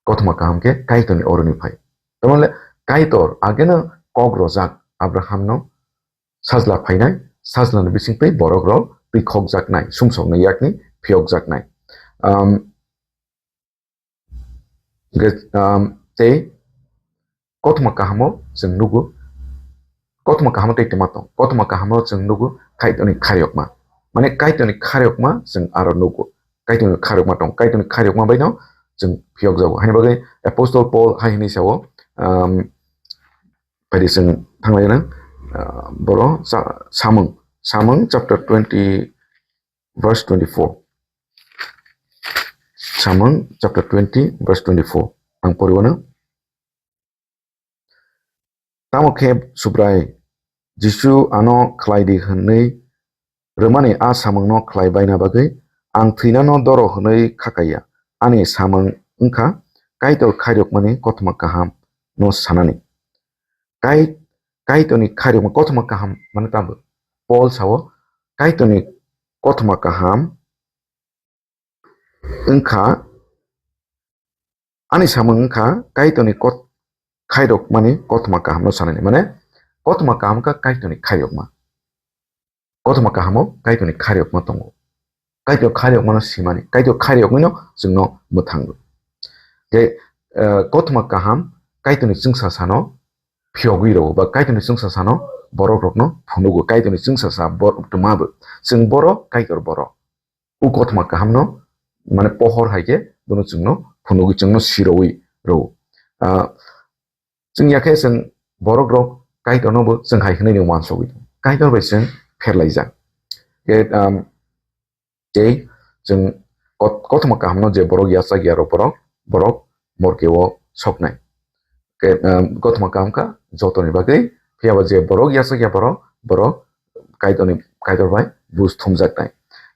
kothoma kaham khe Kaitorni oroni phai. Tamole Kaitor ageno kok rojak Abrahamno sajla phainai, sajlani bisingtwi borok rok twikhokjaknai, sumsokni yakni phiyokjaknai. Um, Hwnkhe, um, tei kothoma kahamo chwng nugo, kothoma kahamo tei twma tong, kothoma kahamo chwng nugo Kaitorni khairokma. Mane Kaitorni khairokma chwng aro nugo. Kaitorni khairokma tong, Kaitorni khairokma baino chwng phiyokjago. Haini bagwi Apostle Paul hai hwnwi sao, um, phaidi chwng thanglai nang, uh, boro sa-, Samung, Samung chapter twenty, verse twenty-four. Samung chapter twenty, verse twenty-four. Ang poriwano. Tamo khe Subrai Jisu ano khlai di hwnwi rwmani a samungno khlai baina bagwi ang thwinano doro hwnwi khakaiya. Ani samung wngkha Kaitor khairokmani kothoma kaham no sanani. Kai-, Kaitorni khairokma kothoma kaham mane tamo? Paul sao, Kaitorni kothoma kaham wngkha, ani samung wngkha Kaitorni kot-, khairokmani kothoma kahamno sanani. Mane, kothoma kaham wngkha Kaitorni khairokma. Kothoma kahamo Kaitorni khairokma tongo. Kaitor khairokmano simani, Kaitor khairokmano chwngno mwthango. Tei, eh, kothoma kaham Kaitorni chwngsasano phiyogwi rwo, ba Kaitorni chwngsasano borok rokno phunugo, Kaitorni chwngsasa bor-, twma bo. Chwng borok, Kaitor borok. O kothoma kahamno, mane pohor hai khe bono chwngno phunugwi, chwngno sirowi rwo. Ah, chwng ya khe chwng borok rok Kaitorno bo chwng hai hwnwi uansugwi tongo. Kaitor bai chwng pherlaijak. Khe, um, tei chwng kot-, kothoma kahamno je borok yachak ya rok borok, borok morke o soknai. Khe, um, kothoma kaham kha jotoni bagwi, phiya ba je borok yachak ya borok, borok Kaitorni, Kaitor bai buj thumjaknai.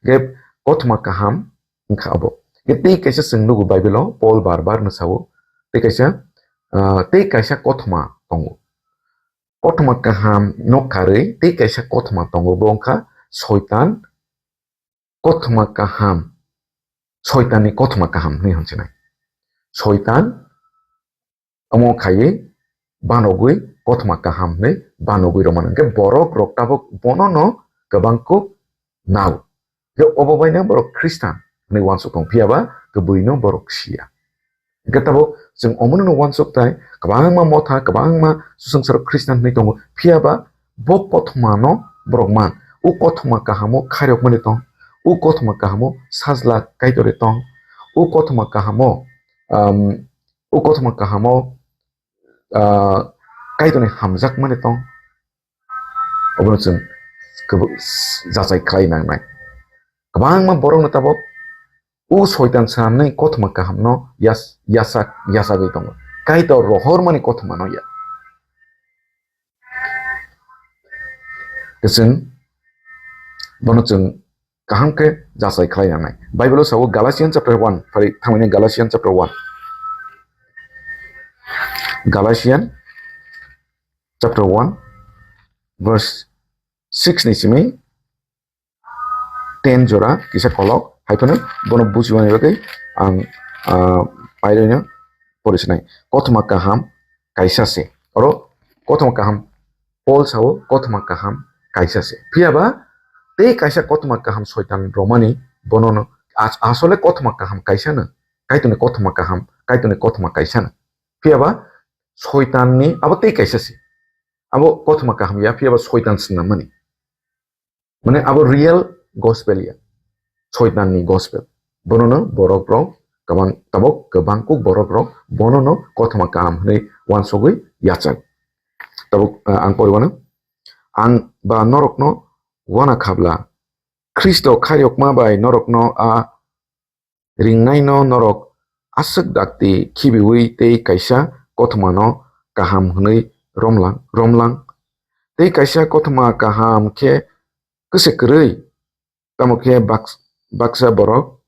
Khe kothoma kaham wngkha abo. Khe tei kaisa chwng nugo Bible o, Paul bar bar no sao, tei kaisa, ah, tei kaisa kothoma tongo. Kothoma kaham no karwi tei kaisa kothoma tongo, bo wngkha Soitan kothoma kaham, Soitanni kothoma kaham hwnwi hwnsinai. Soitan omo khaiwi banogwi kothoma kaham hwnwi banogwi rwmani. Hwnkhe borok rok tabuk bonono kwbang kuk nao. Hwnkhe obo baino borok Khristan hwnwi uansuk tong, phiya ba kwbwino borok siya. Hwnkhe tabuk chwng omono uansuk tai, kwbangma motha, kwbangma swswngsarok Khristan hwnwi tongo, phiya ba bo kothomano borok man. O kothoma kahamo khairokmani tong, o kothoma kahamo sajla Kaitorwi tong, o kothoma kahamo, um, o kothoma kahamo, ah, Kaitorni hamjakmani tong. Obono chwng kwbw-, jachai khlai nangnai. Kwbangma borokno tabuk o Soitan swnamnai kothoma kahamno yas-, yasak, yasagwi tongo. Kaitor rohormani kothomano ya. Tei chwng bono chwng kaham khe jachai khlai nangnai. Bible o sao Galatian chapter one, phari thangmani Galatian chapter one. Galatian chapter one, verse six ni simi ten jora kisa kolok, hai phano bono bujiwani bagwi ang, ah, pairino porisinai. Kothoma kaham kaisa se. Oro kothoma kaham Paul sao, kothoma kaham kaisa se. Phiya ba tei kaisa kothoma kaham Soitan romani bonono as-, asole kothoma kaham kaisa no. Kaitorni kothoma kaham, Kaitorni kothoma kaisa no. Phiya ba Soitanni abo tei kaisa se. Abo kothoma kaham ya, phiya ba Soitan swnamani. Mane abo real gospel ya. Soitanni gospel. Bonono borok rok, kwbang, tabuk kwbang kuk borok rok, bonono kothoma kaham hwnwi uansugwi yachak. Tabuk, ah, ang poriwano, ang ba norokno wana khabla, Khristo khairokma bai norokno a ringnaino norok aswk dakti khibiwi tei kaisa kothomano kaham hwnwi romlang, romlang. Tei kaisa kothoma kaham khe kwse kwrwi, tamo khe baks-, baksa borok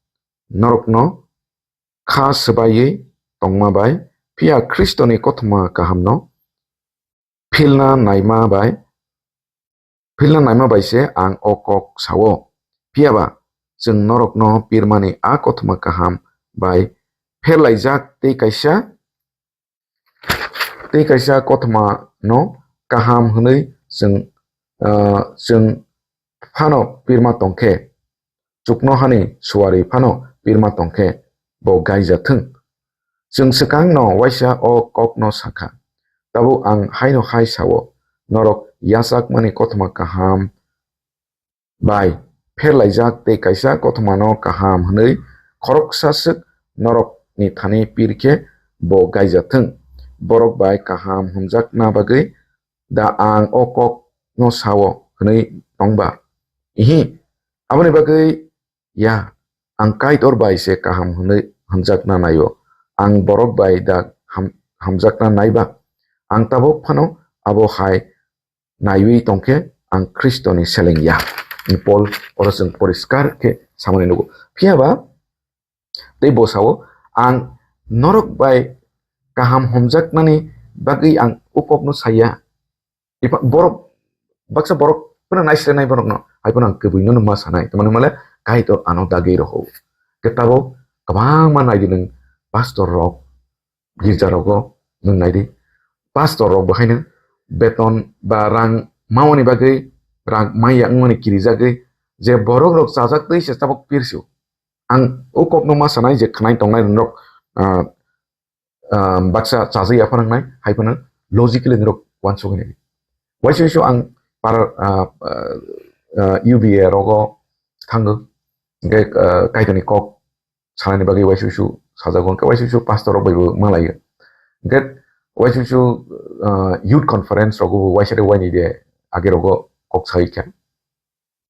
norokno kha swbaiwi tongma bai, phiya Khristoni kothoma kahamno philna naima bai, philna naima bai se ang o kok sao. Phiya ba chwng norokno pirmani a kothoma kaham bai pherlaijak tei kaisa, tei kaisa kothoma no kaham hwnwi chwng, ah, chwng phano pirma tongkhe, chuknohani suari phano pirma tongkhe, bo gaija thung. Chwng swkangno waisa o kokno sakha, tabuk ang haino hai sa-o, norok yachakmani kothoma kaham bai pherlaijak tei kaisa kothomano kaham hwnwi khoroksa swk norokni thani pir khe bo gaija thung. Borok bai kaham hwnjakna bagwi da ang o kokno sa-o hwnwi tong ba? Ihi, aboni bagwi ya, ang Kaitor bai se kaham hwnwi hwnjakna nai-o. Ang borok bai da ham-, hamjakna nai ba? Ang tabuk phano abo hai naiwi tong khe ang Khristoni seleng ya. Paul oro chwng poriskar khe samani nugo. Phiya ba tei bo sa-o, ang norok bai kaham hwnjaknani bagwi ang o kokno saya. Epha-, borok, baksa borok phano naisle nai borokno, hai phano ang kwbwino ma sanai, tamani hwnmale Kaitor ano dagwi rohor. Khe tabuk kwbangma naidi nwng pastor rok, girja rogo nwng naidi. Pastor rok bo haino beton ba rang mamani bagwi, rang maya wngmani kirijagwi, je borok rok chajak twi se tabuk pirsio. Ang o kokno ma sanai je khwnai tongnai norok, ah, ah, baksa chajak ya phano wngnai, hai phano logically norok uansuk hinwi. Waisa waisa ang para, ah, ah, ah, U B A rogo thango, hingke, ah, Kaitorni kok sanani bagwi waisa waisa sajago, hingke waisa waisa pastor rok bai bo malaio. Hingke waisa waisa, ah, youth conference rogo bo waisa de waini de age rogo kok sai kha.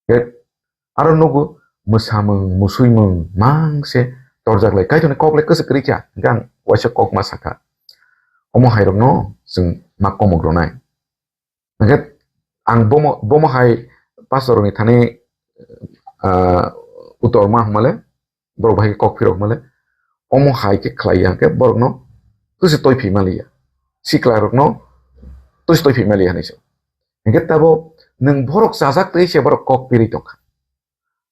Hingke aro nugo mwsamung, musuimung mang se torjak lai. Kaitorni kok le kwswk kwrwi kha, hingke ang waisa kok ma sakha. Omo hai rokno chwng ma komok rwnai. Hingke ang bomo, bomo hai pastor rokni thani, ah, utor ma hwnmale, borok bahai kok phirok male, omo hai khe khlai ya hwnkhe borokno tusi toiphi maliya, sikla rokno tusi toiphi maliya hinwi se. Hingke tabo nwng borok chajak twi se borok kok piri tongkha,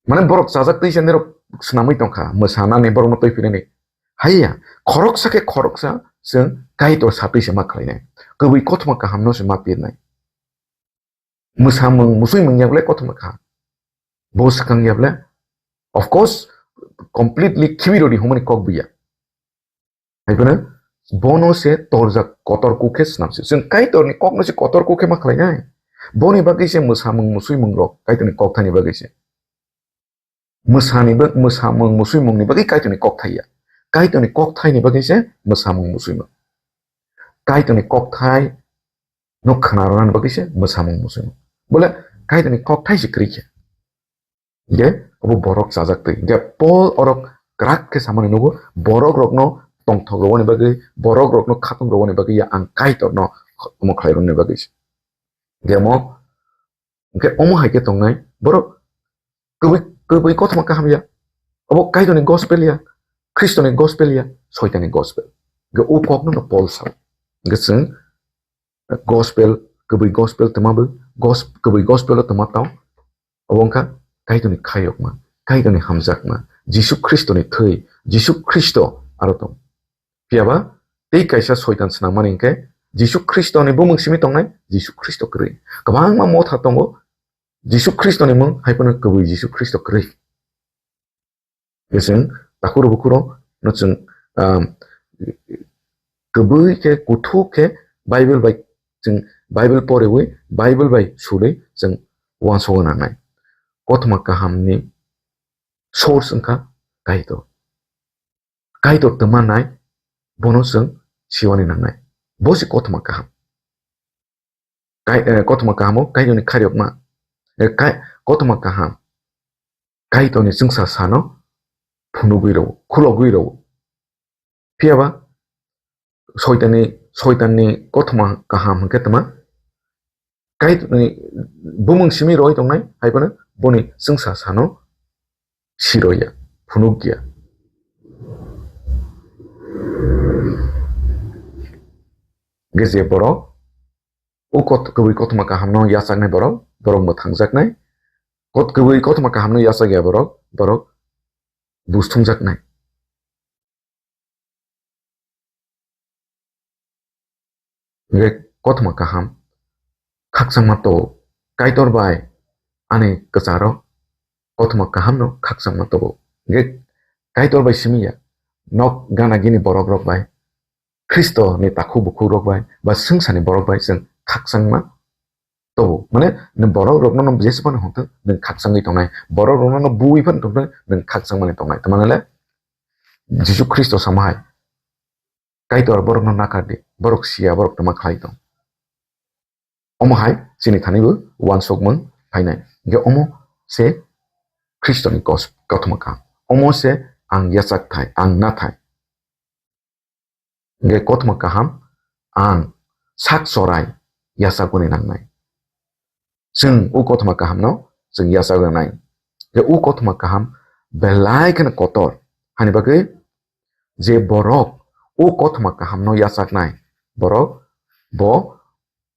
mane borok chajak twi se nirok swnamwi tongkha, mwsanani borokno toiphinani. Haiya, khoroksa khe khoroksa chwng Kaitor satwi se ma khlainai, kwbwi kothoma kahamno se ma pirnai. Mwsamung, musuimung ya bole kothoma kaham. Bo swkang ya bole, of course, completely khibi rodi humani kok buya. Hai phano bono se torjak kotor kuk khe swnam se. Chwng Kaitorni kokno se kotor kuk khe ma khlainai. Boni bagwi se mwsamung, musuimung rok Kaitorni kok thani bagwi se. Mwsani ba-, mwsamung musuimungni bagwi Kaitorni kok thai ya. Kaitorni kok thaini bagwi se mwsamung musuimung. Kaitorni kok thai no khna rwnani bagwi se mwsamung musuimung. Bole Kaitorni kok thai se kwrwi khe. Hingke obo borok chajak twi. Hingke Paul orok kwrak khe samani nugo, borok rokno tongthok rwani bagwi, borok rokno khatung rwani bagwi ya ang Kaitorno omo khlai rwni bagwi se. Hingke omo Hingke omo hai khe tongnai borok kwbwi, kwbwi kothoma kaham ya. Obo Kaitorni gospel ya, Khristoni gospel ya, Soitanni gospel. Hingke o kokno no Paul sao. Hingke chwng gospel, kwbwi gospel twma bo, gos-, kwbwi gospel o twma tao. Obo wngkha Kaitorni khayokma, Kaitorni hamjakma, Jisu Khristoni thwi, Jisu Khristo aro tong. Phiya ba tei kaisa Soitan swnamani hingke Jisu Khristoni bumung simi tongnai Jisu Khristo kwrwi. Kwbangma motha tongo Jisu Khristoni mung hai phano kwbwi Jisu Khristo kwrwi. Hingke chwng takhuro bukhuro no chwng, um, kwbwi khe kuthuk khe Bible bai chwng Bible poriwi Bible bai suri chwng uansukna nangnai. Kothoma kahamni source wngkha Kaitor. Kaitor twma nai, bono chwng siwani nangnai. Bo se kothoma kaham. Kai-, eh, kothoma kahamo Kaitorni khairokma. Eh, kai-, kothoma kaham Kaitorni chwngsa sano phunugwi rwo, khulogwi rwo. Phiya ba Soitanni, Soitanni kothoma kaham hwnkhe twma? Kaitorni bumung simi roi tongnai, hai phano boni chwngsa sano siroi ya, phunuk ya. Hwnkhe je borok o kot-, kwbwi kothoma kahamno yachaknai borok, borok mwthangjaknai. Kot-, kwbwi kothoma kahamno yachak ya borok, borok bus thumjaknai. Hwnkhe kothoma kaham khakchangma to, Kaitor bai ani kwcharo kothoma kahamno khakchangma to. Hwnkhe Kaitor bai simi ya, nok gana gini borok rok bai, Khristo ni takhuk bukhuk rok bai ba swngsa ni borok bai chwng khakchangma tobo. Mane nwng borok rokno no jesphano hwnkhe nwng khakchangwi tongnai. Borok rokno no buwi phano tongnai, nwng khakchangmani tongnai. Tamani le Jisu Khristo sama hai, Kaitor borokno nakar di, borok siya, borok tama khlai tong. Omo hai chini thani bo uansukmung phainai. Hwnkhe omo se Khristoni kos-, kothoma kaham. Omo se ang yachak thai, ang nathai. Hwnkhe kothoma kaham ang sak chorai yachakmani nangnai. Chwng o kothoma kahamno chwng yachak rwnai. Hwnkhe o kothoma kaham belai kheno kotor. Hani bagwi je borok o kothoma kahamno yachaknai, borok bo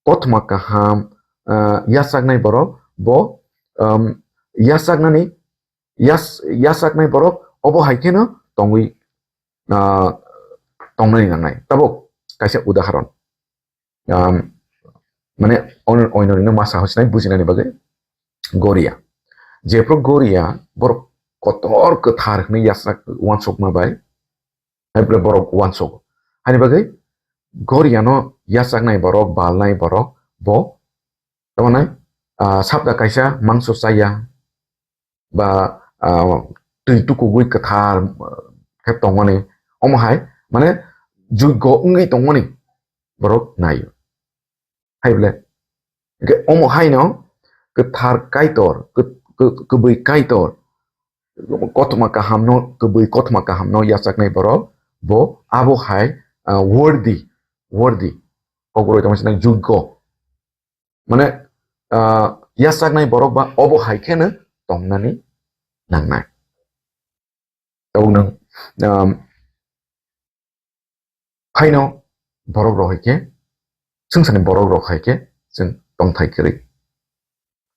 kothoma kaham, ah, yachaknai borok bo, um, yachaknani, yas-, yachaknai borok obo hai kheno tongwi, ah, tongnani nangnai. Tabuk kaisa udaharon. Um, mane on-, oino rino masa hochinai bujinani bagwi Goria. Jephru Goria borok kotor kwthar hwnwi yachak uansukma bai, hai bwle borok uansugo. Hani bagwi Goriano yachaknai borok, balnai borok, bo, tamani, ah, sabda kaisa mangso chaya, ba, ah, twi tukugwi kwthar, ah, khe tongmani, omo hai, mane, juggo wngwi tongmani borok naio. Hai bwle. Hwnkhe omo haino kwthar Kaitor, kw-, kw-, kwbwi Kaitor, kothoma kahamno, kwbwi kothoma kahamno yachaknai borok, bo abo hai, ah, worthy, worthy. Kokborok tongma sinai juggo. Mane, ah, yachaknai borok ba obo hai kheno tongnani nangnai. Tabuk nwng, um, haino borok rok hai khe, swngsa ni borok rok hai khe chwng tongthai kwrwi.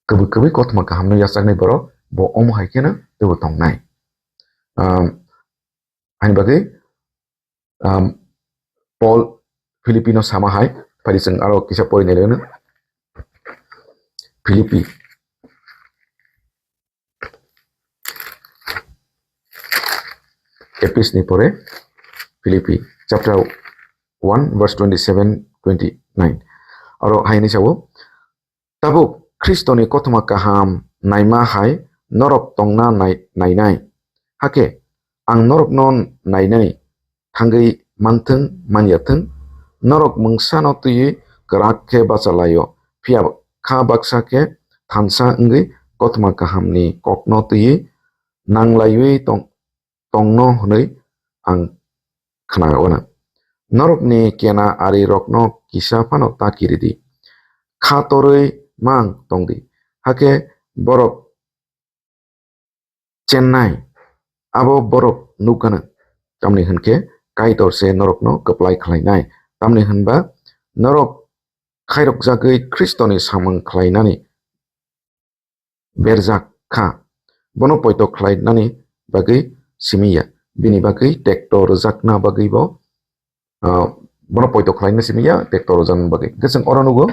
Kwbwi kwbwi kothoma kahamno yachaknai borok bo omo hai kheno teibo tongnai. Um, haini bagwi, um, Paul Philippi no sama hai, phari chwng aro kisa porinai rwno. Philippi. Epis ni pore Philippi chapter one verse twenty-seven, twenty-nine. Aro haini sao, tabuk Khristoni kothoma kaham naima hai norok tongna nai-, nainai. Hakhe ang norokno nainai thangwi manthwng manyathwng, norok mungsano twiwi kwrak khe bachalaio, phiya kha baksa khe thansa wngwi kothoma kahamni kokno twiwi nanglaiwi tong-, tongno hwnwi ang khna-, ono. Norokni kena arirokno kisa phano ta kiridi. Kha torwi mang tongdi. Hakhe borok chennai, abo borok nukgano. Tamni hwnkhe Kaitor se norokno kwplai khlainai. Tamni hwnba norok khairokjagwi Khristoni samung khlainani berjak kha. Bono poito khlainani bagwi simi ya. Bini bagwi tekto rwjakna bagwi bo, ah, bono poito khlaina simi ya, tekto rwjakna bagwi. Hwnkhe chwng oro nugo,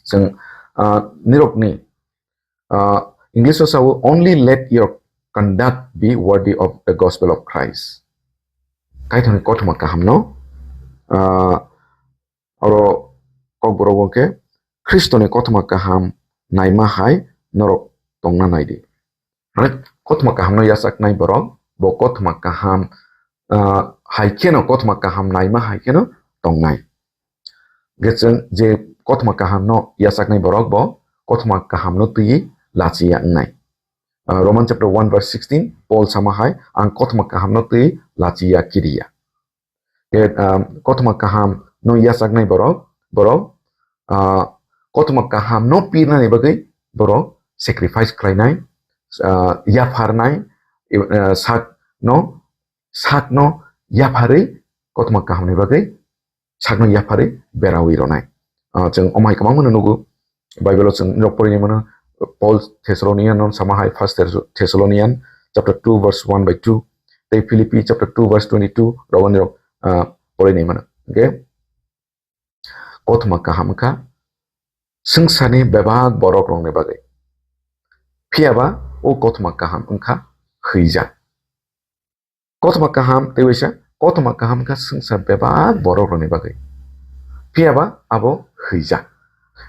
chwng, ah, nirokni, ah, English o sao, "Only let your conduct be worthy of the gospel of Christ." Kaitorni kothoma kahamno, ah, oro kokborok hwnkhe Khristoni kothoma kaham naima hai norok tongna naidi. Mane kothoma kahamno yachaknai borok, bo kothoma kaham, ah, hai kheno kothoma kaham naima hai kheno tongnai. Hwnkhe chwng je kothoma kahamno yachaknai borok, bo kothoma kahamno twiwi lachiya wngnai. Ah, Roman chapter one verse sixteen, Paul sama hai, "Ang kothoma kahamno twiwi lachiya kiriya." Ke, ah, kothoma kaham no yachaknai borok, borok, ah, kothoma kaham no pirnani bagwi borok sacrifice khlainai, ah, yapharnai, ah, sak no, sak no yapharwi kothoma kaham ni bagwi sak no yapharwi berawi ronai. Ah, chwng omai kwbangma no nugo. Bible o chwng norok porinai mano, Paul Thessalonian no sama hai, First Thess-, Thessalonian chapter two verse one by two, tei Philippi chapter two verse twenty-two rogo nirok, ah, porinai mano. Hwnkhe kothoma kaham wngkha swngsani bebak borok rokni bagwi. Phiyaba o kothoma kaham wngkha hwijak. Kothoma kaham tei waisa kothoma kaham kha swngchar bebak borok rokni bagwi. Phiya ba abo hwijak.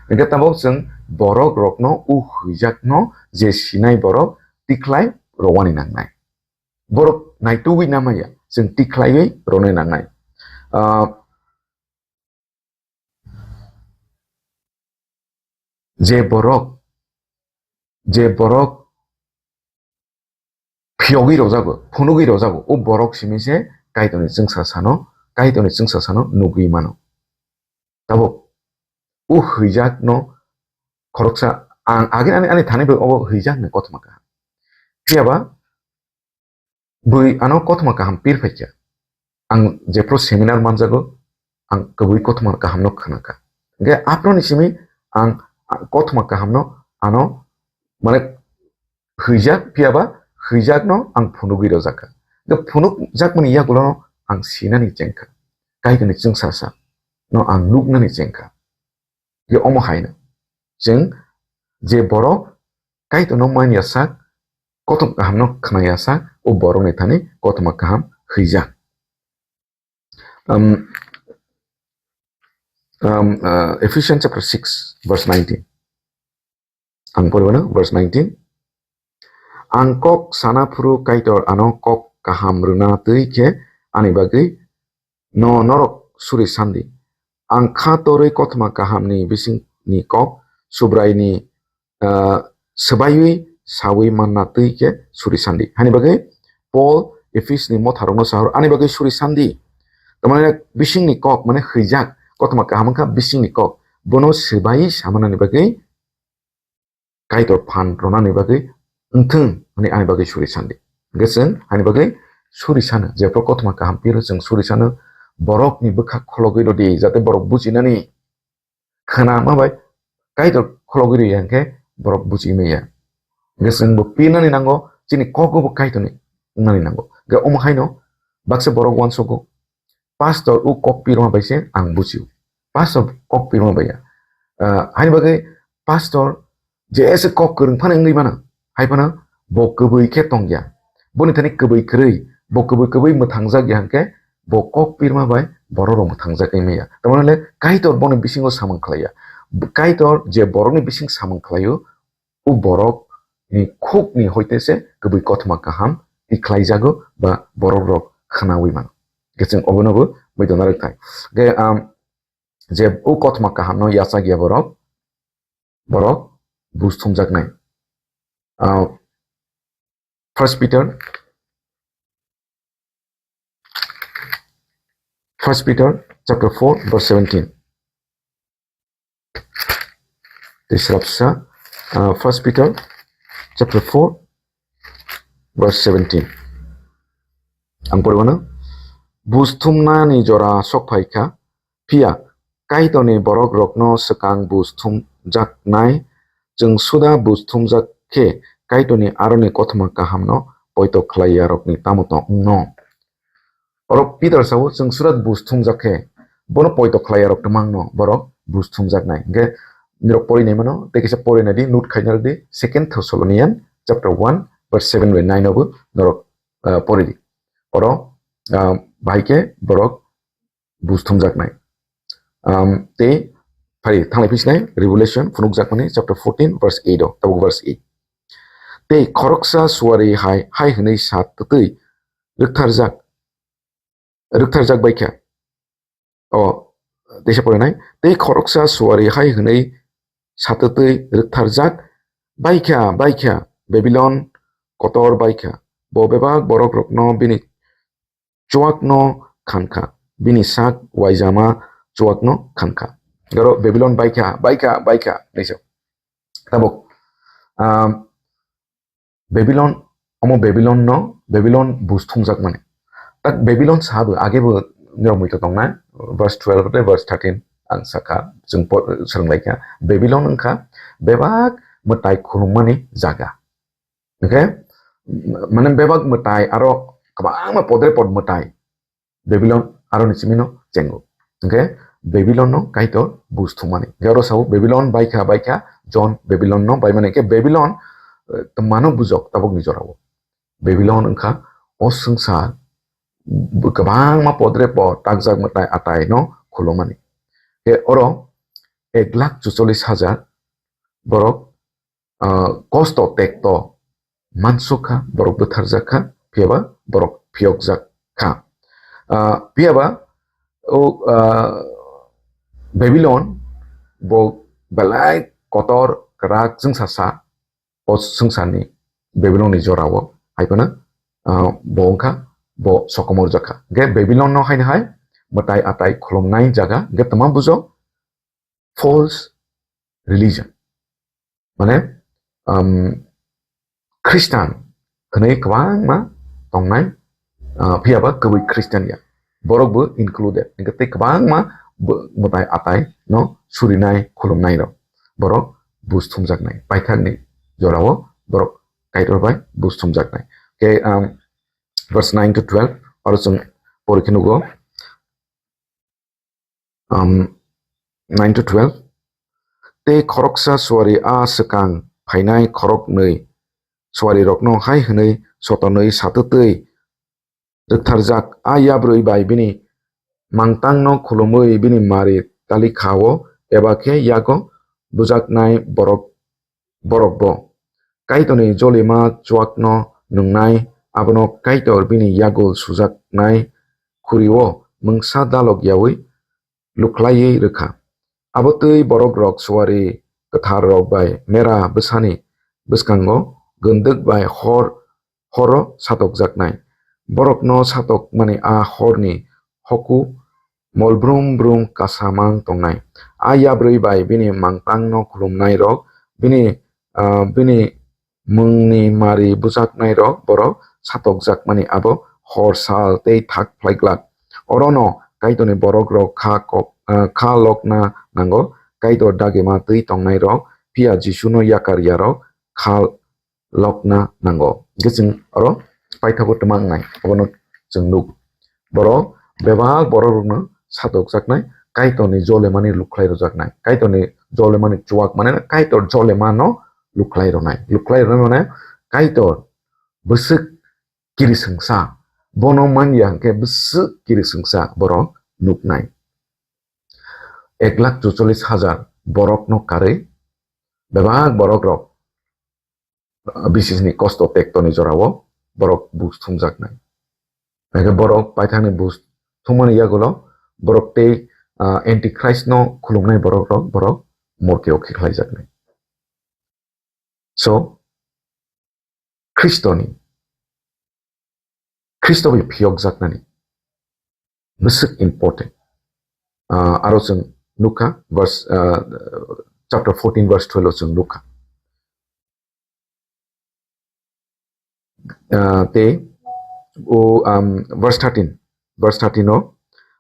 Hwnkhe tabuk chwng borok rokno, o hwijakno je sinai borok tikhlai rwani nangnai. Borok naitugwi namaya, chwng tikhlaiwi rwna nangnai. Ah, je borok, je borok phiyogwi rwjago, phunugwi rwjago, o borok simi se Kaitorni chwngsa sano, Kaitorni chwngsa sano nugwi mano. Tabuk o hwijakno khoroksa ang agini ani, ani thani bai obo hwijakni kothoma kaham. Phiya ba bui ano kothoma kaham pir phaikha. Ang jephru seminar manjago, ang kwbui kothoma kahamno khnakha. Hwnkhe aphuruni simi ang kothoma kahamno ano, mane, hwijak, phiya ba hwijakno ang phunugwi rwjakha. Hwnkhe phunukjakmani yagulono ang sinani chengkha. Kaitorni chwngsa sano ang nuknani chengkha. Hwnkhe omo haino chwng je borok Kaitorno manya sak, kothoma kahamno khnaya sak, o borokni thani kothoma kaham hwijak. Um, um, uh, Ephesians chapter six, verse nineteen. Ang poribano verse nineteen. Ang kok sana phuru Kaitor ano kok kaham rwna twi khe ani bagwi no norok suri sandi. Ang kha torwi kothoma kahamni bisingni kok Subraini, ah, swbaiwi sawi manna twi khe suri sandi. Hani bagwi Paul Ephes ni motharokno sahor ani bagwi suri sandi. Tamani bisingni kok, mane hwijak, kothoma kaham wngkha bisingni kok. Bono swbaiwi samanani bagwi Kaitor phan rwnani bagwi wngthung hwnwi ani bagwi suri sandi. Hwnkhe chwng ani bagwi suri sano, jephru kothoma kaham piro chwng suri sano, borokni bwkha khologwi rwdi, jate borok bujinani khwnama bai Kaitor khologwi rwya hwnkhe borok buji maya. Hwnkhe chwngbo pirnani nango, chini kogo bo Kaitorni wngnani nango. Hwnkhe omo haino baksa borok uansugo, Pastor o kok pirma bai se ang bujio. Pastor kok pirma bai ya. Ah, haini bagwi pastor je ese kok kwrwng phano wngwi mano. Hai phano bo kwbwi khe tong ya. Boni thani kwbwi kwrwi, bo kwbwi kwbwi mwthangjak ya hwnkhe bo kok pirma bai borok rok mwthangjak wngwi maya. Tamoni le Kaitor boni bisingo samung khlai ya. Kaitor je borokni bising samung khlaio, o borok ni khuk ni hoite se kwbwi kothoma kaham tikhlai jago ba borok rok khwnawi mano. Hwnkhe chwng obono bo muitu narwk thai. Hwnkhe, um, je o kothoma kaham no yachak ya borok, borok bus thumjaknai. Uh, First Peter, First Peter chapter four verse seventeen. Tei srapsa, ah, First Peter chapter four verse seventeen. Ang poribano, bus thumnani jora sok phai kha, phiya Kaitorni borok rokno swkang bus thumjaknai, chwng suda bus thumjak khe Kaitorni aroni kothoma kahamno poito khlai yarokni tamo tong wngno. Oro Peter sao, chwng suda bus thumjak khe bono poito khlai yarok twmangno borok bus thumjaknai. Hwnkhe nirok pori nai mano, tei kisa pori nai di, note khaina di, Second Thessalonian chapter one verse seven bai nine no bo norok, ah, pori di. Oro, ah, bahai khe borok bus thumjaknai. Um, tei phari thanglai phi sinai Revelation phunukjakmani chapter fourteen verse eight o, tabuk verse eight. Tei khoroksa suari hai, hai hwnwi sa twtwi rwktharjak, rwktharjak bai kha. O, teisa porinai. Tei khoroksa suari hai hwnwi sa twtwi rwktharjak, "Bai kha, bai kha, Babilon kotor bai kha. Bo bebak borok rokno bini chuakno khan kha, bini sak uaijama chuakno khan kha." Oro Babilon bai kha, bai kha, bai kha, hinwi sa. Tabuk, um, Babilon, omo Babilon no, Babilon bus thumjak mani. Tak Babilon sabo, age bo nirok muitu tongna, verse twelve tei verse thirteen ang sakha, chwng po-, swrwng lai kha. Babilon wngkha bebak mwtai khulumani jaga. Hwnkhe, mane bebak mwtai aro kwbangma podre pod mwtai Babilon aroni simi no chengo. Hwnkhe Babilon no Kaitor bus thumani. Hwnkhe oro sao Babilon baikha, baikha, John Babilon no baimani. Hwnkhe Babilon, eh, twmano bujok tabukni jorao. Babilon wngkha o swngchar, kwbangma podre pod takjak mwtai atai no khulumani. Ke oro ek lakh chuchollis hajar borok, ah, kosto tekto mansuk kha, borok bwtharjak kha, phiyaba borok phiyokjak kha. Ah, phiyaba o, ah, Babylon bo belai kotor kwrak chwngsasa, o chwngsani Babylon ni jorao hai phano, ah, bo wngkha bo sokomorjak kha. Hwnkhe Babylon no haino hai mwtai atai khulumnai jaga, hwnkhe tama bujo false religion. Mane, um, Christian hwnwi kwbangma tongnai, uh, phiyaba kwbwi Christian ya. Borok bo included. Hwnkhe tei kwbangma bo-, mwtai atai no surinai, khulumnai rok. Borok buj thumjaknai. Paithakni jorao borok Kaitor bai buj thumjaknai. Ke, um, verse nine to twelve, aro chwng porikhe nugo. Um, nine to twelve. Tei khoroksa suari a swkang phainai khoroknwi suarirokno hai hwnwi sotonwi satwtwi rwktharjak, a yabrwi bai bini mangtangno khulumwi bini mari talikha-o eba khe yago bujaknai borok borokbo Kaitorni jolima chuakno nwngnai, abono Kaitor bini yagul sujaknai khuri-o mungsa dalok yaui lukhlaiwi rwkha. Abo twi borokrok suari kwtharrok bai mera bwsani bwskango gwndwk bai hor horo satokjaknai. Borokno satokmani a horni hoku mol brum brum kasamang tongnai. A yabrwi bai bini mangtangno khulumnairok, bini, ah, bini mungni mari bujaknairok borok satokjakmani abo hor sal tei thak phlai glak. Orono Kaitorni borokrok kha kok, ah, kha lokna nango, Kaitor dagima twi tongnairok, phiya Jisuno yakar yarok kha lokna nango. Hwnkhe chwng oro paithago twma wngnai, abono chwng nuk. Borok bebak borokrokno satokjaknai, Kaitorni jolemani lukhlai rwjaknai, Kaitorni jolemani chuak mane Kaitor jolemano lukhlai rwnai. Lukhlai rwnai mane Kaitor bwswk kirisingsa, bono manya hwnkhe bwswk kirisingsa borok nuknai. Ek lakh chuchollis hajar borokno karwi bebak borokrok bisisni kosto tektoni jorao borok buj thumjaknai. Hwnkhe borok paithakni buj thumani yagulo borok tei, ah, Antichrist no khulumnai borokrok borok morkeo khiklaijaknai. So, Khristoni, Khristo bai phiyokjaknani bwswk important. Ah, aro chwng nukha, verse, ah, chapter fourteen, verse twelve o chwng nukha. Ah, tei o, um, verse thirteen, verse thirteen o,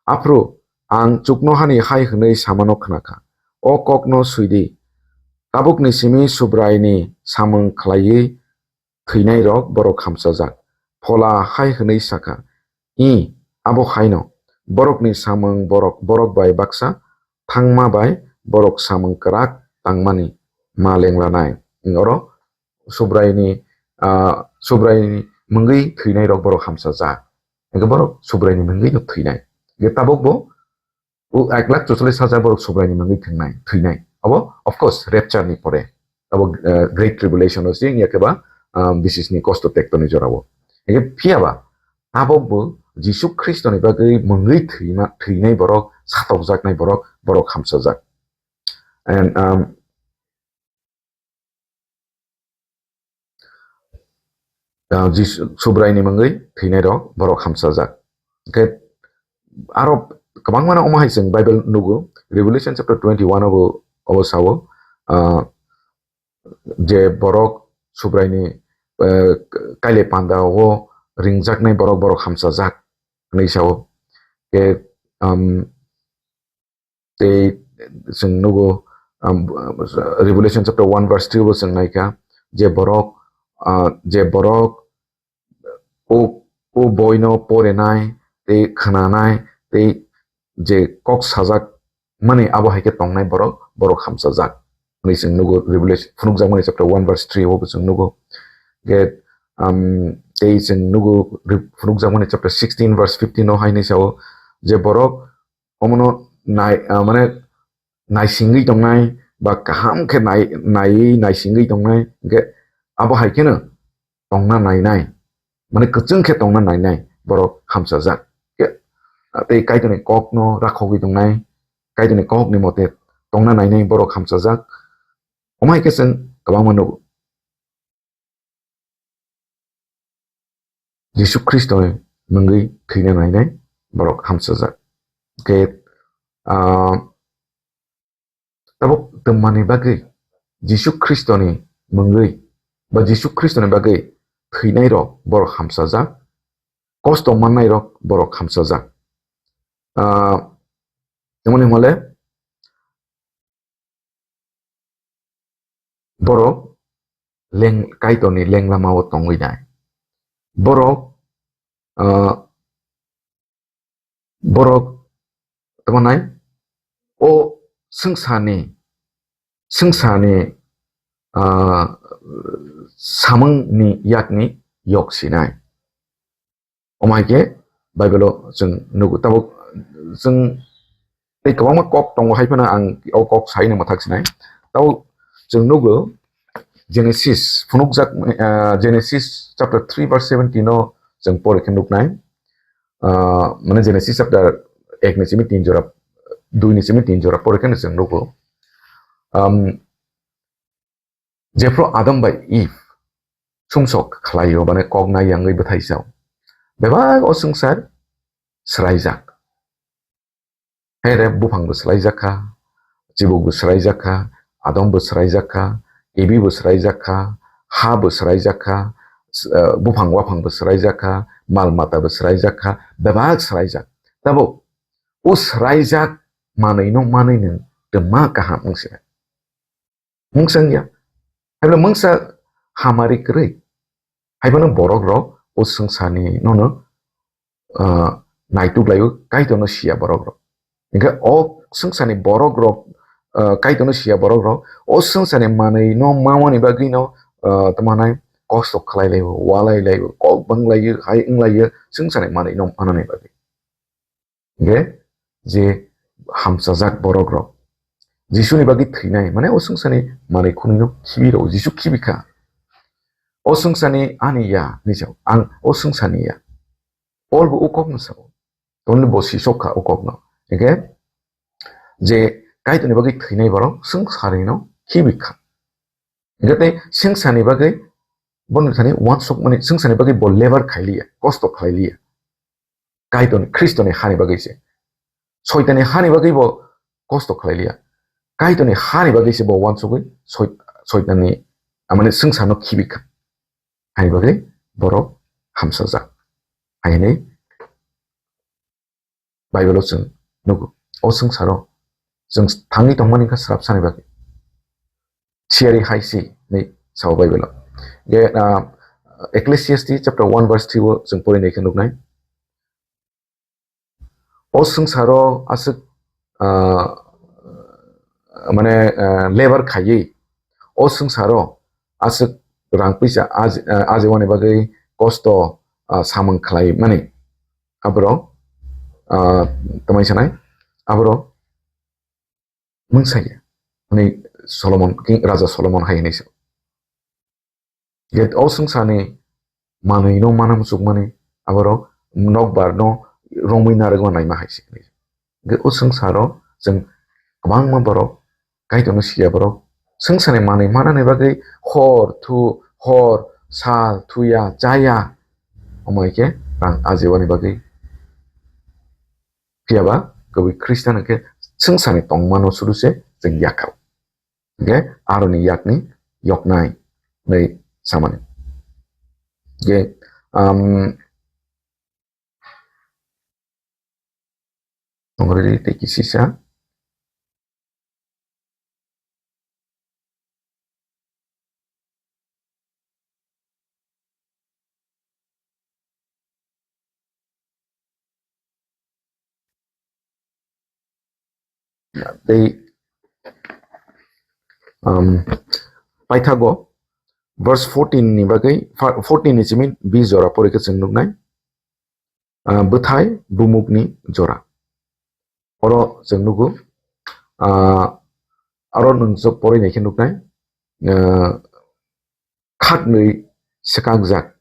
"Aphuru ang chuknohani hai hwnwi samano khnakha, 'O kokno swidi, tabukni simi Subraini samung khlaiwi thwinairok borok hamchajak.' Phola hai hwnwi sakha, 'Ih, abo haino, borokni samung borok, borok bai baksa thangma bai borok samung kwrak tangmani ma lenglanai.'" Oro Subraini, ah, Subraini mungwi thwinairok borok hamchajak. Hwnkhe borok Subraini mungwi no thwinai. Hwnkhe tabukbo o ek lakh chuchollis hajar borok Subraini mungwi thwngnai, thwinai. Abo, of course, rapture ni pore. Abo, eh, Great Tribulation o se wngya khe ba, ah, bisisni kosto tektoni jorao. Hwnkhe phiyaba, tabukbo Jisu Khristoni bagwi mungwi thwima, thwinai borok, satokjaknai borok, borok hamchajak. And, um, Ah, Jisu, Subraini mungwi thwinairok borok hamchajak. Hwnkhe aro kwbangmano omo hai chwng Bible nugo, Revelation chapter twenty-one o bo, obo sao, ah, je borok Subraini, eh, kaile panda o ringjaknai borok, borok hamchajak hwnwi sao. Ke, um, Tei chwng nugo, um, Revelation chapter one verse three bo chwng naikha, je borok, ah, je borok o, o boino porenai tei khwnanai tei je kok sajak mani abo hai khe tongnai borok, borok hamchajak. Hwnwi chwng nugo Revelation phunukjakmani chapter one verse three o bo chwng nugo. Ge, um, Tei chwng nugo ri-, phunukjakmani chapter sixteen verse fifteen o hai hinwi sao je borok omono nai, ah, mane naisingwi tongnai ba kaham khe nai, naiwi naisingwi tongnai, hwnkhe abo hai kheno tongna nainai, mane kwchwng khe tongna nainai borok hamsajak. Khe, ah, tei Kaitorni kokno rakhogwi tongnai, Kaitorni kokni mote tongna nainai borok hamsajak. Omo hai khe chwng kwbangma nugo. Jisu Khristoni mungwi thwina nainai borok hamsajak. Khe, ah, tabuk twmani bagwi Jisu Khristoni mungwi ba Jisu Khristoni bagwi thwinairok borok hamsajak, kosto mannairok borok hamsajak. Ah, tongmani hwnle borok leng-, Kaitorni lenglamao tongwi nai. Borok, ah, borok tamo nai o swngcharni, swngcharni, ah, samungni yakni yok sinai. Omo hai khe Bible-o chwng nugo. Tabuk chwng tei kwbangma kok tongo, hai phano ang o kok sai nangma thak sinai. Tabuk chwng nugo Genesis, phunukjak, ah, Genesis chapter three verse seventeen o chwng pore khe nuknai. Ah, mane Genesis chapter ek ni simi tin jora, dui ni simi tin jora pore khe chwng nugo. Um, Jephru Adam bai Eve sumsok khlaio, mane kok nai yangwi bwthai sao. Bebak o swngchar swraijak. Hai re buphang bo swraijak kha, chibuk bo swraijak kha, Adam bo swraijak kha, Evi bo swraijak kha, ha bo swraijak kha, s-, eh, buphang waphang bo swraijak kha, mal mata bo swraijak kha, bebak swraijak. Tabuk o swraijak manwi no manwi nwng twma kaham wngse. Mungsa wngya. Haiphano mungsa hamari kwrwi. Haiphano borok rok o swngcharni nono, ah, naituk laio, Kaitorno siya borok rok. Hingkhe o swngcharni borok rok, ah, Kaitorno siya borok rok, o swngcharni manwi no mamani bagwi no, ah, tamo hwnai kosto khlai laio, walai laio, kok bang laio, hai wng laio, swngcharni manwi no manani bagwi. Hingkhe je hamsajak borok rok Jisuni bagwi thwinai, mane o swngcharni manwi khunui no khibi rwo, Jisu khibi kha. O swngcharni ani ya hinwi sao, ang o swngcharni ya. Paul bo o kok no sao, tongli bo sisok kha o kok no. Hingkhe je Kaitorni bagwi thwinai borok swngcharni no khibi kha. Hingkhe tei swngcharni bagwi bono thani uansukmani, swngcharni bagwi bo labor khailiya, kosto khlailiya. Kaitorni, Khristoni hani bagwi se. Soitani hani bagwi bo kosto khlailiya. Kaitorni hani bagwi se bo uansugwi soi-, soitani, amani swngcharno khibi kha. Hani bagwi borok hamsajak. Hai hinwi Bible-o chwng nugo. O swngcharo chwng thangwi tongmani wngkha swrapsani bagwi. Siyari hai si hinwi sao Bible-o. Je, ah, Ecclesiastes chapter one verse three o chwng porinai khe nuknai. O swngcharo aswk, ah, mane, ah, labor khaiwi, o swngcharo aswk rang puisa aj-, ah, ajewani bagwi kosto, ah, samung khlai mani. Aborok, ah, tamai sanai, aborok mungsa ya, hwnwi Solomon, King Raja Solomon hai hwnwi sa. Je o swngcharni manwi no mana muchukmani, aborok nokbar no romwi narwkma naima hai se. Je o swngcharo chwng kwbangma borok Kaitorno siya borok, swngcharni manwi manani bagwi hor thu, hor, sal, thuya, chaya, omo hai khe rang ajewani bagwi. Phiyaba kwbwi Khristian hwnkhe swngcharni tongmano sudu se chwng yakhao. Hwnkhe aroni yakni yoknai hinwi samani. Hwnkhe, um, Tongri tei kisisa. Ya, tei, um, paithago Verse fourteen ni bagwi, fa-, fourteen ni simi bis jora pori khe chwng nuknai, ah, bwthai bumukni jora. Oro chwng nugo, ah, aro nwng chwng pori nai khe nuknai, ah, khaknwi swkakjak,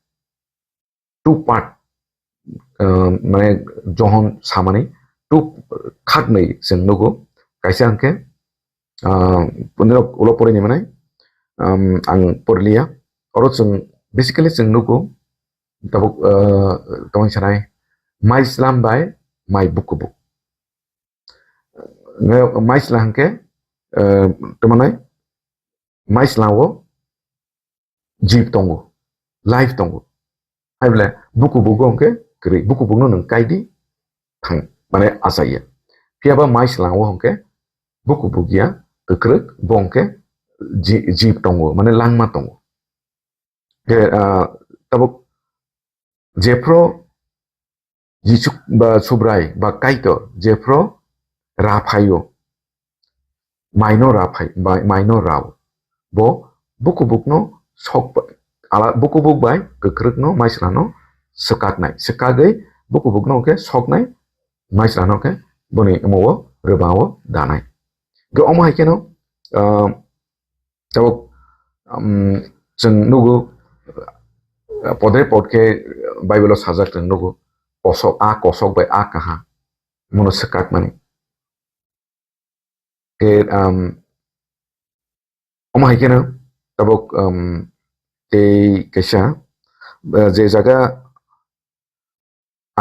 two part, ah, mane Johon samani two khaknwi chwng nugo. Kaisa hwnkhe, ah, ulo pori ni manai, um, ang porliya. Oro chwng basically chwng nugo, tabuk, ah, tongwi sanai, mai slam bai mai bukubuk. Nge mai slam hwnkhe, ah, tongmanai, mai slam o jib tongo, life tongo. Hai bole bukubuk hwnkhe kwrwi, bukubuk no nwng kaidi thang, mane achaiya. Phiya ba mai slam o hwnkhe bukubuk ya, kwkrwk, bo hwnkhe ji-, jib tongo, mane langma tongo. Khe, ah, tabuk jephru Jisu ba Subrai ba Kaitor jephru ra phaio, maino ra phai, ba maino rao. Bo bukubukno sok ba-, ala bukubuk bai kwkrwkno mai slam no swkaknai. Swkagwi bukubukno khe soknai, mai slam no khe boni omo o rwbao danai. Khe omo hai kheno, ah, Tabuk, um, chwng nugo, uh, podre pod khe Bible o sajak chwng nugo, kosok, a kosok bai a kaha, mono swkakmani. Khe, um, omo hai kheno tabuk, um, tei kaisa, uh, je jaga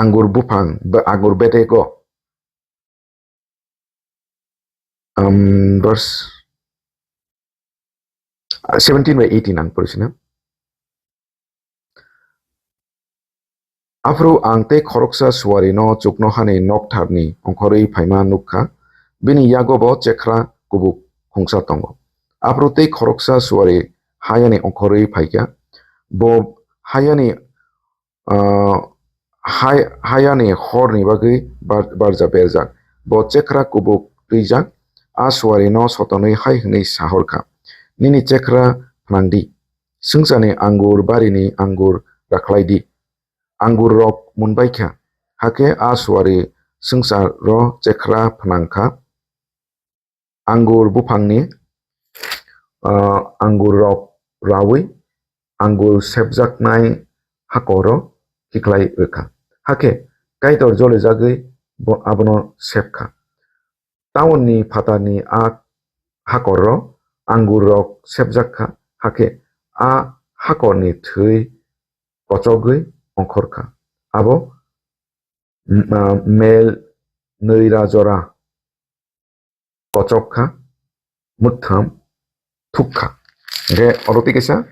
angur buphang, ba angur bedego, um, verse seventeen by eighteen ang pori sina. Aphuru ang tei khoroksa suarino chuknohani noktharni ongkhorwi phaima nukkha, bini yagobo chekhra kubuk khungsa tongo. Aphuru tei khoroksa suari hayani ongkhorwi phaikha, bo hayani ah, hai-, hayani horni bagwi bar-, barja berjak. Bo chekhra kubuk twijak, a suarino sotonwi hai hwnwi sahorkha, "Nini chekhra phnangdi, swngcharni angur barini angur rakhlaidi. Angurrok munbaikha." Hakhe a suari swngcharo chekhra phnangkha, angur buphangni, ah, angur rok raui angur sepjaknai hakoro khiklai rwkha. Hakhe Kaitor jolijagwi bo abono sepkha. Taunni phatarni a hakorro angur rok sepjakkha, hakhe a hakorni thwi kochogwi ongkhorkha. Abo, m-, ah, mel nwira jora kochok kha, mwtham thuk kha. Hingkhe oro tei kaisa,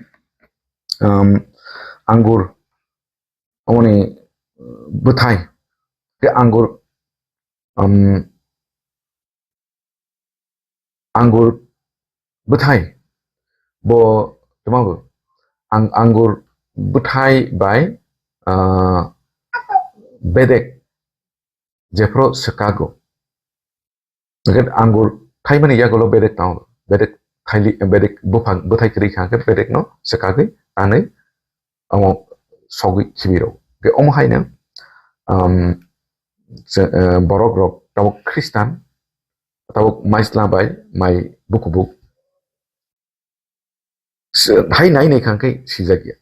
um, angur, omoni bwthai, tei angur, um, angur bwthai bo, tongma bo, ang-, angur bwthai bai, ah, bedek jephru swkago. Hingkhe angur thaimani yagulo bedek tong, bedek thaili, bedek buphang, bwthai kwrwi kha hwnkhe bedekno swkagwi tanwi omo sogwi khibi rw. Hingkhe omo haino, um, je, eh, borok rok tabuk Khristan, tabuk mai sla bai mai bukubuk se-, hai nai nai kha hwnkhe sijak ya.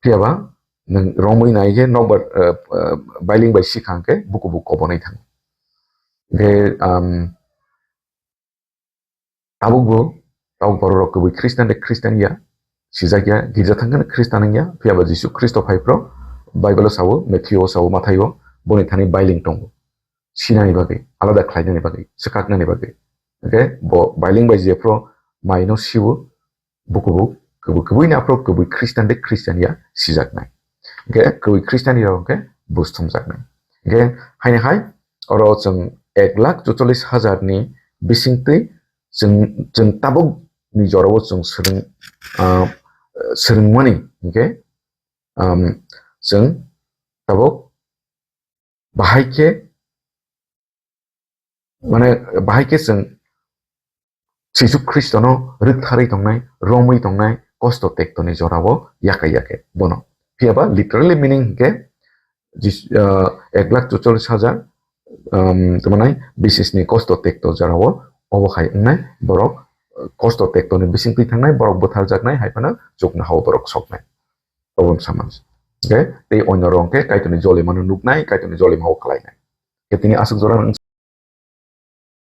Phiya ba nwng romwi nai khe nokbar, eh, eh, bailing bai si kha hwnkhe bukubuk kobonai thango. Hwnkhe, um, tabukbo, tabuk borok rok kwbwi Khristan de Khristan ya, sijak ya, girja thang khe Khristan wng ya, phiya ba Jisu Khristo phai phro, Bible o sao, Matthew o sao, Mathai o, boni thani bailing tongo. Sinani bagwi, alada khlainani bagwi, swkaknani bagwi. Hwnkhe bo bailing bai jephru maino siwo, bukubuk, kwbwi, kwbwi ni aphuru kwbwi Khristan de Khristan ya sijaknai. Hwnkhe kwbwi Khristan rok hwnkhe bus thumjaknai. Hwnkhe haino hai oro chwng ek lakh chuchollis hajar ni bisingtwi chwng, chwng tabuk ni jorao chwng swrwng, ah, swrwngmani hwnkhe, um, chwng tabuk bahai khe, mane, bahai khe chwng Jisu Khristono rwktharwi tongnai, romwi tongnai, kosto tektoni jorao yakai yakai bono. Phiyaba literally meaning hwnkhe jis-, ah, ek lakh chuchollis hajar, um, tamo nai bisisni kosto tekto jorao obo hai wngnai borok, uh, kosto tektoni bising twi thangnai, borok butharjaknai hai phano chuknohao borok soknai. Obo wngkha mansi. Okay? Tei oino rok hwnkhe Kaitorni jolimano nuknai, Kaitorni jolimao khlainai. Khe tini aswk jora